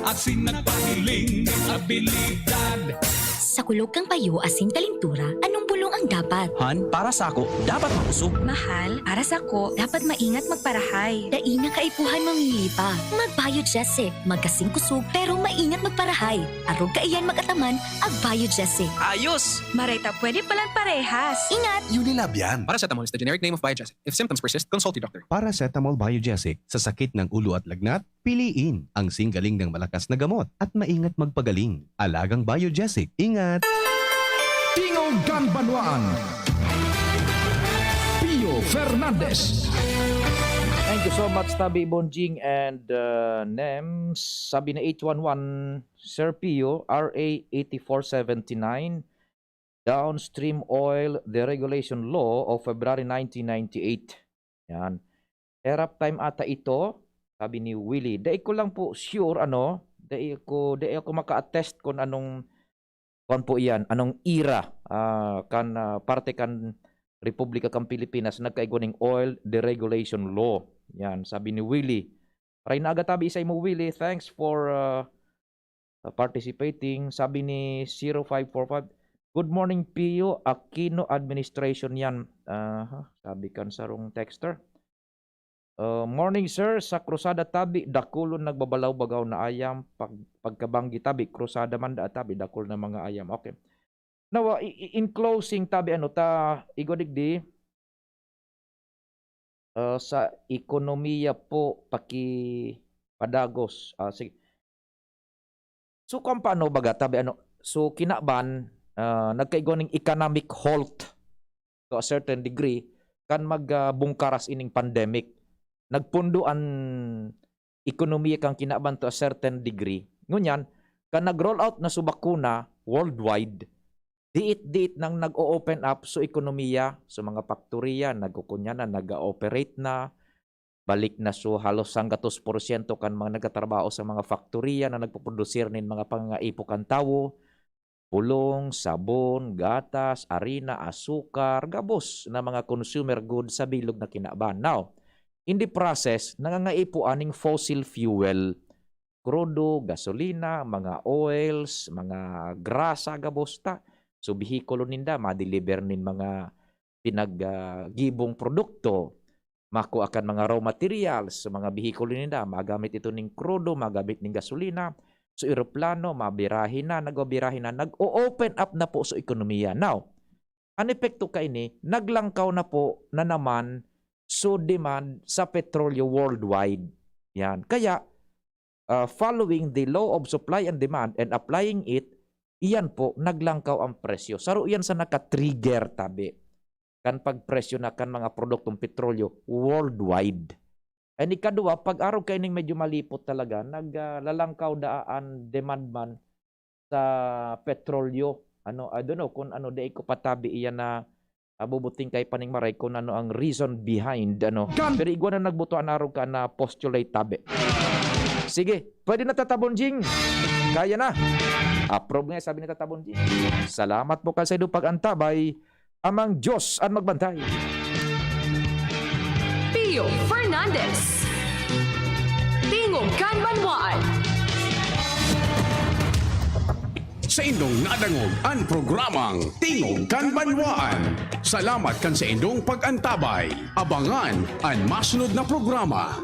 asin nagpahiling nin abilidad. Sa kulog kan payo asin kalintura, anong bulong ang dapat? Han, para sako, dapat makusog. Mahal, para sako, dapat maingat magparahay. Dai na kaipuhan mamili pa. Mag-Biogesic. Magkasing kusog, pero maingat magparahay. Arog kaiyan mag-ataman, ag-Biogesic. Ayos! Maray ta pwede palan parehas. Ingat! Unilab yan. Paracetamol is the generic name of Biogesic. If symptoms persist, consult your doctor. Paracetamol Biogesic. Sa sakit ng ulo at lagnat, piliin ang singgaling ng malakas na gamot at maingat magpagaling. Alagang Biogesic. Ingat! Tingog kan Banwaan. Pio Fernandez. Thank you so much, Tabi Bonjing and uh, Nems. Sabi na eight one one, Sir Pio, R A eighty-four seventy-nine, Downstream Oil Deregulation Law of February nineteen ninety-eight. Yan. Erap time ata ito, sabi ni Willie. Dai ko lang po sure, ano, dai ko, dai ako maka-attest kung anong, kung po iyan, anong era, ah, kan, ah, parte kan Republika kan Pilipinas, nagkaigwa ning oil deregulation law. Yan, sabi ni Willie. Maray na aga tabi sa imo, Willie. Thanks for, ah, ah, participating. Sabi ni zero five four five, "Good morning, Pio. Aquino administration yan." Aha, sabi kan sarong texter. Uh, morning, sir. Sa Cruzada tabi, dakulon nagbabalaw-bagaw na ayam. Pag, pagkabanggi tabi, Cruzada man da tabi, dakul na mga ayam. Okay. Now, uh, i- i- in closing tabi, ano ta, igwa digdi, uh, sa ekonomiya po, pakipadagos. Ah, sige. So, kung paano baga, tabi ano, so kinaban, ah, nagkaigwa ning economic halt to a certain degree, kan mag, ah, bungkaras ining pandemic. Nagpundo an ekonomiya kan kinaban to a certain degree. Ngunyan, kan nag-roll out na so bakuna worldwide, diit-diit nang nag-o-open up so ekonomiya, so mga faktoriya, nagkukunya na, nag-ooperate na, balik na so halos sanggatos porsyento kan mga nagtatrabaho sa mga faktoriya na nagpoprodusir nin mga pangangaipo kan tawo, bulong, sabon, gatas, arina, asukar, gabos na mga consumer goods sa bilog na kinaban. Now, in the process, nangangaipo aning fossil fuel, krudo, gasolina, mga oils, mga grasa, gabos ta. So, behikulo ninda, madeliver nin mga pinag, ah, gibong produkto, makua kan mga raw materials, sa mga behikulo ninda, magamit ito ning krudo, magamit ning gasolina, so eroplano, mabirahe na, nagbabirahe na, nag-o-open up na po so ekonomiya. Now, an epekto kaini, naglangkaw na po na naman so demand sa petrolyo worldwide. Yan. Kaya, ah, following the law of supply and demand and applying it, iyan po, naglangkaw ang presyo. Saro iyan sa naka-trigger, tabi, kan pagpresyo na kan mga produktong petrolyo worldwide. And ikaduwa, pag arog kaining medyo malipot talaga, naglalangkaw daa an demand man sa petrolyo. Ano, I don't know kung ano, di ko patabi iyan na abubuting kay paning maray kung ano ang reason behind, ano. Pero igwa na nagbuto an arog ka na postulate tabi. Sige, pwede na, Tata Bonjing. Kaya na. Approve nga, sabi ni Tata Bonjing. Salamat po kan saindong pag-antabay. Amang Diyos an magbantay. Pio Fernandez. Tingog kan Banwaan. Saindong nadangog an programang Tingog kan Banwaan. Salamat kan saindong pag-antabay. Abangan an masunod na programa.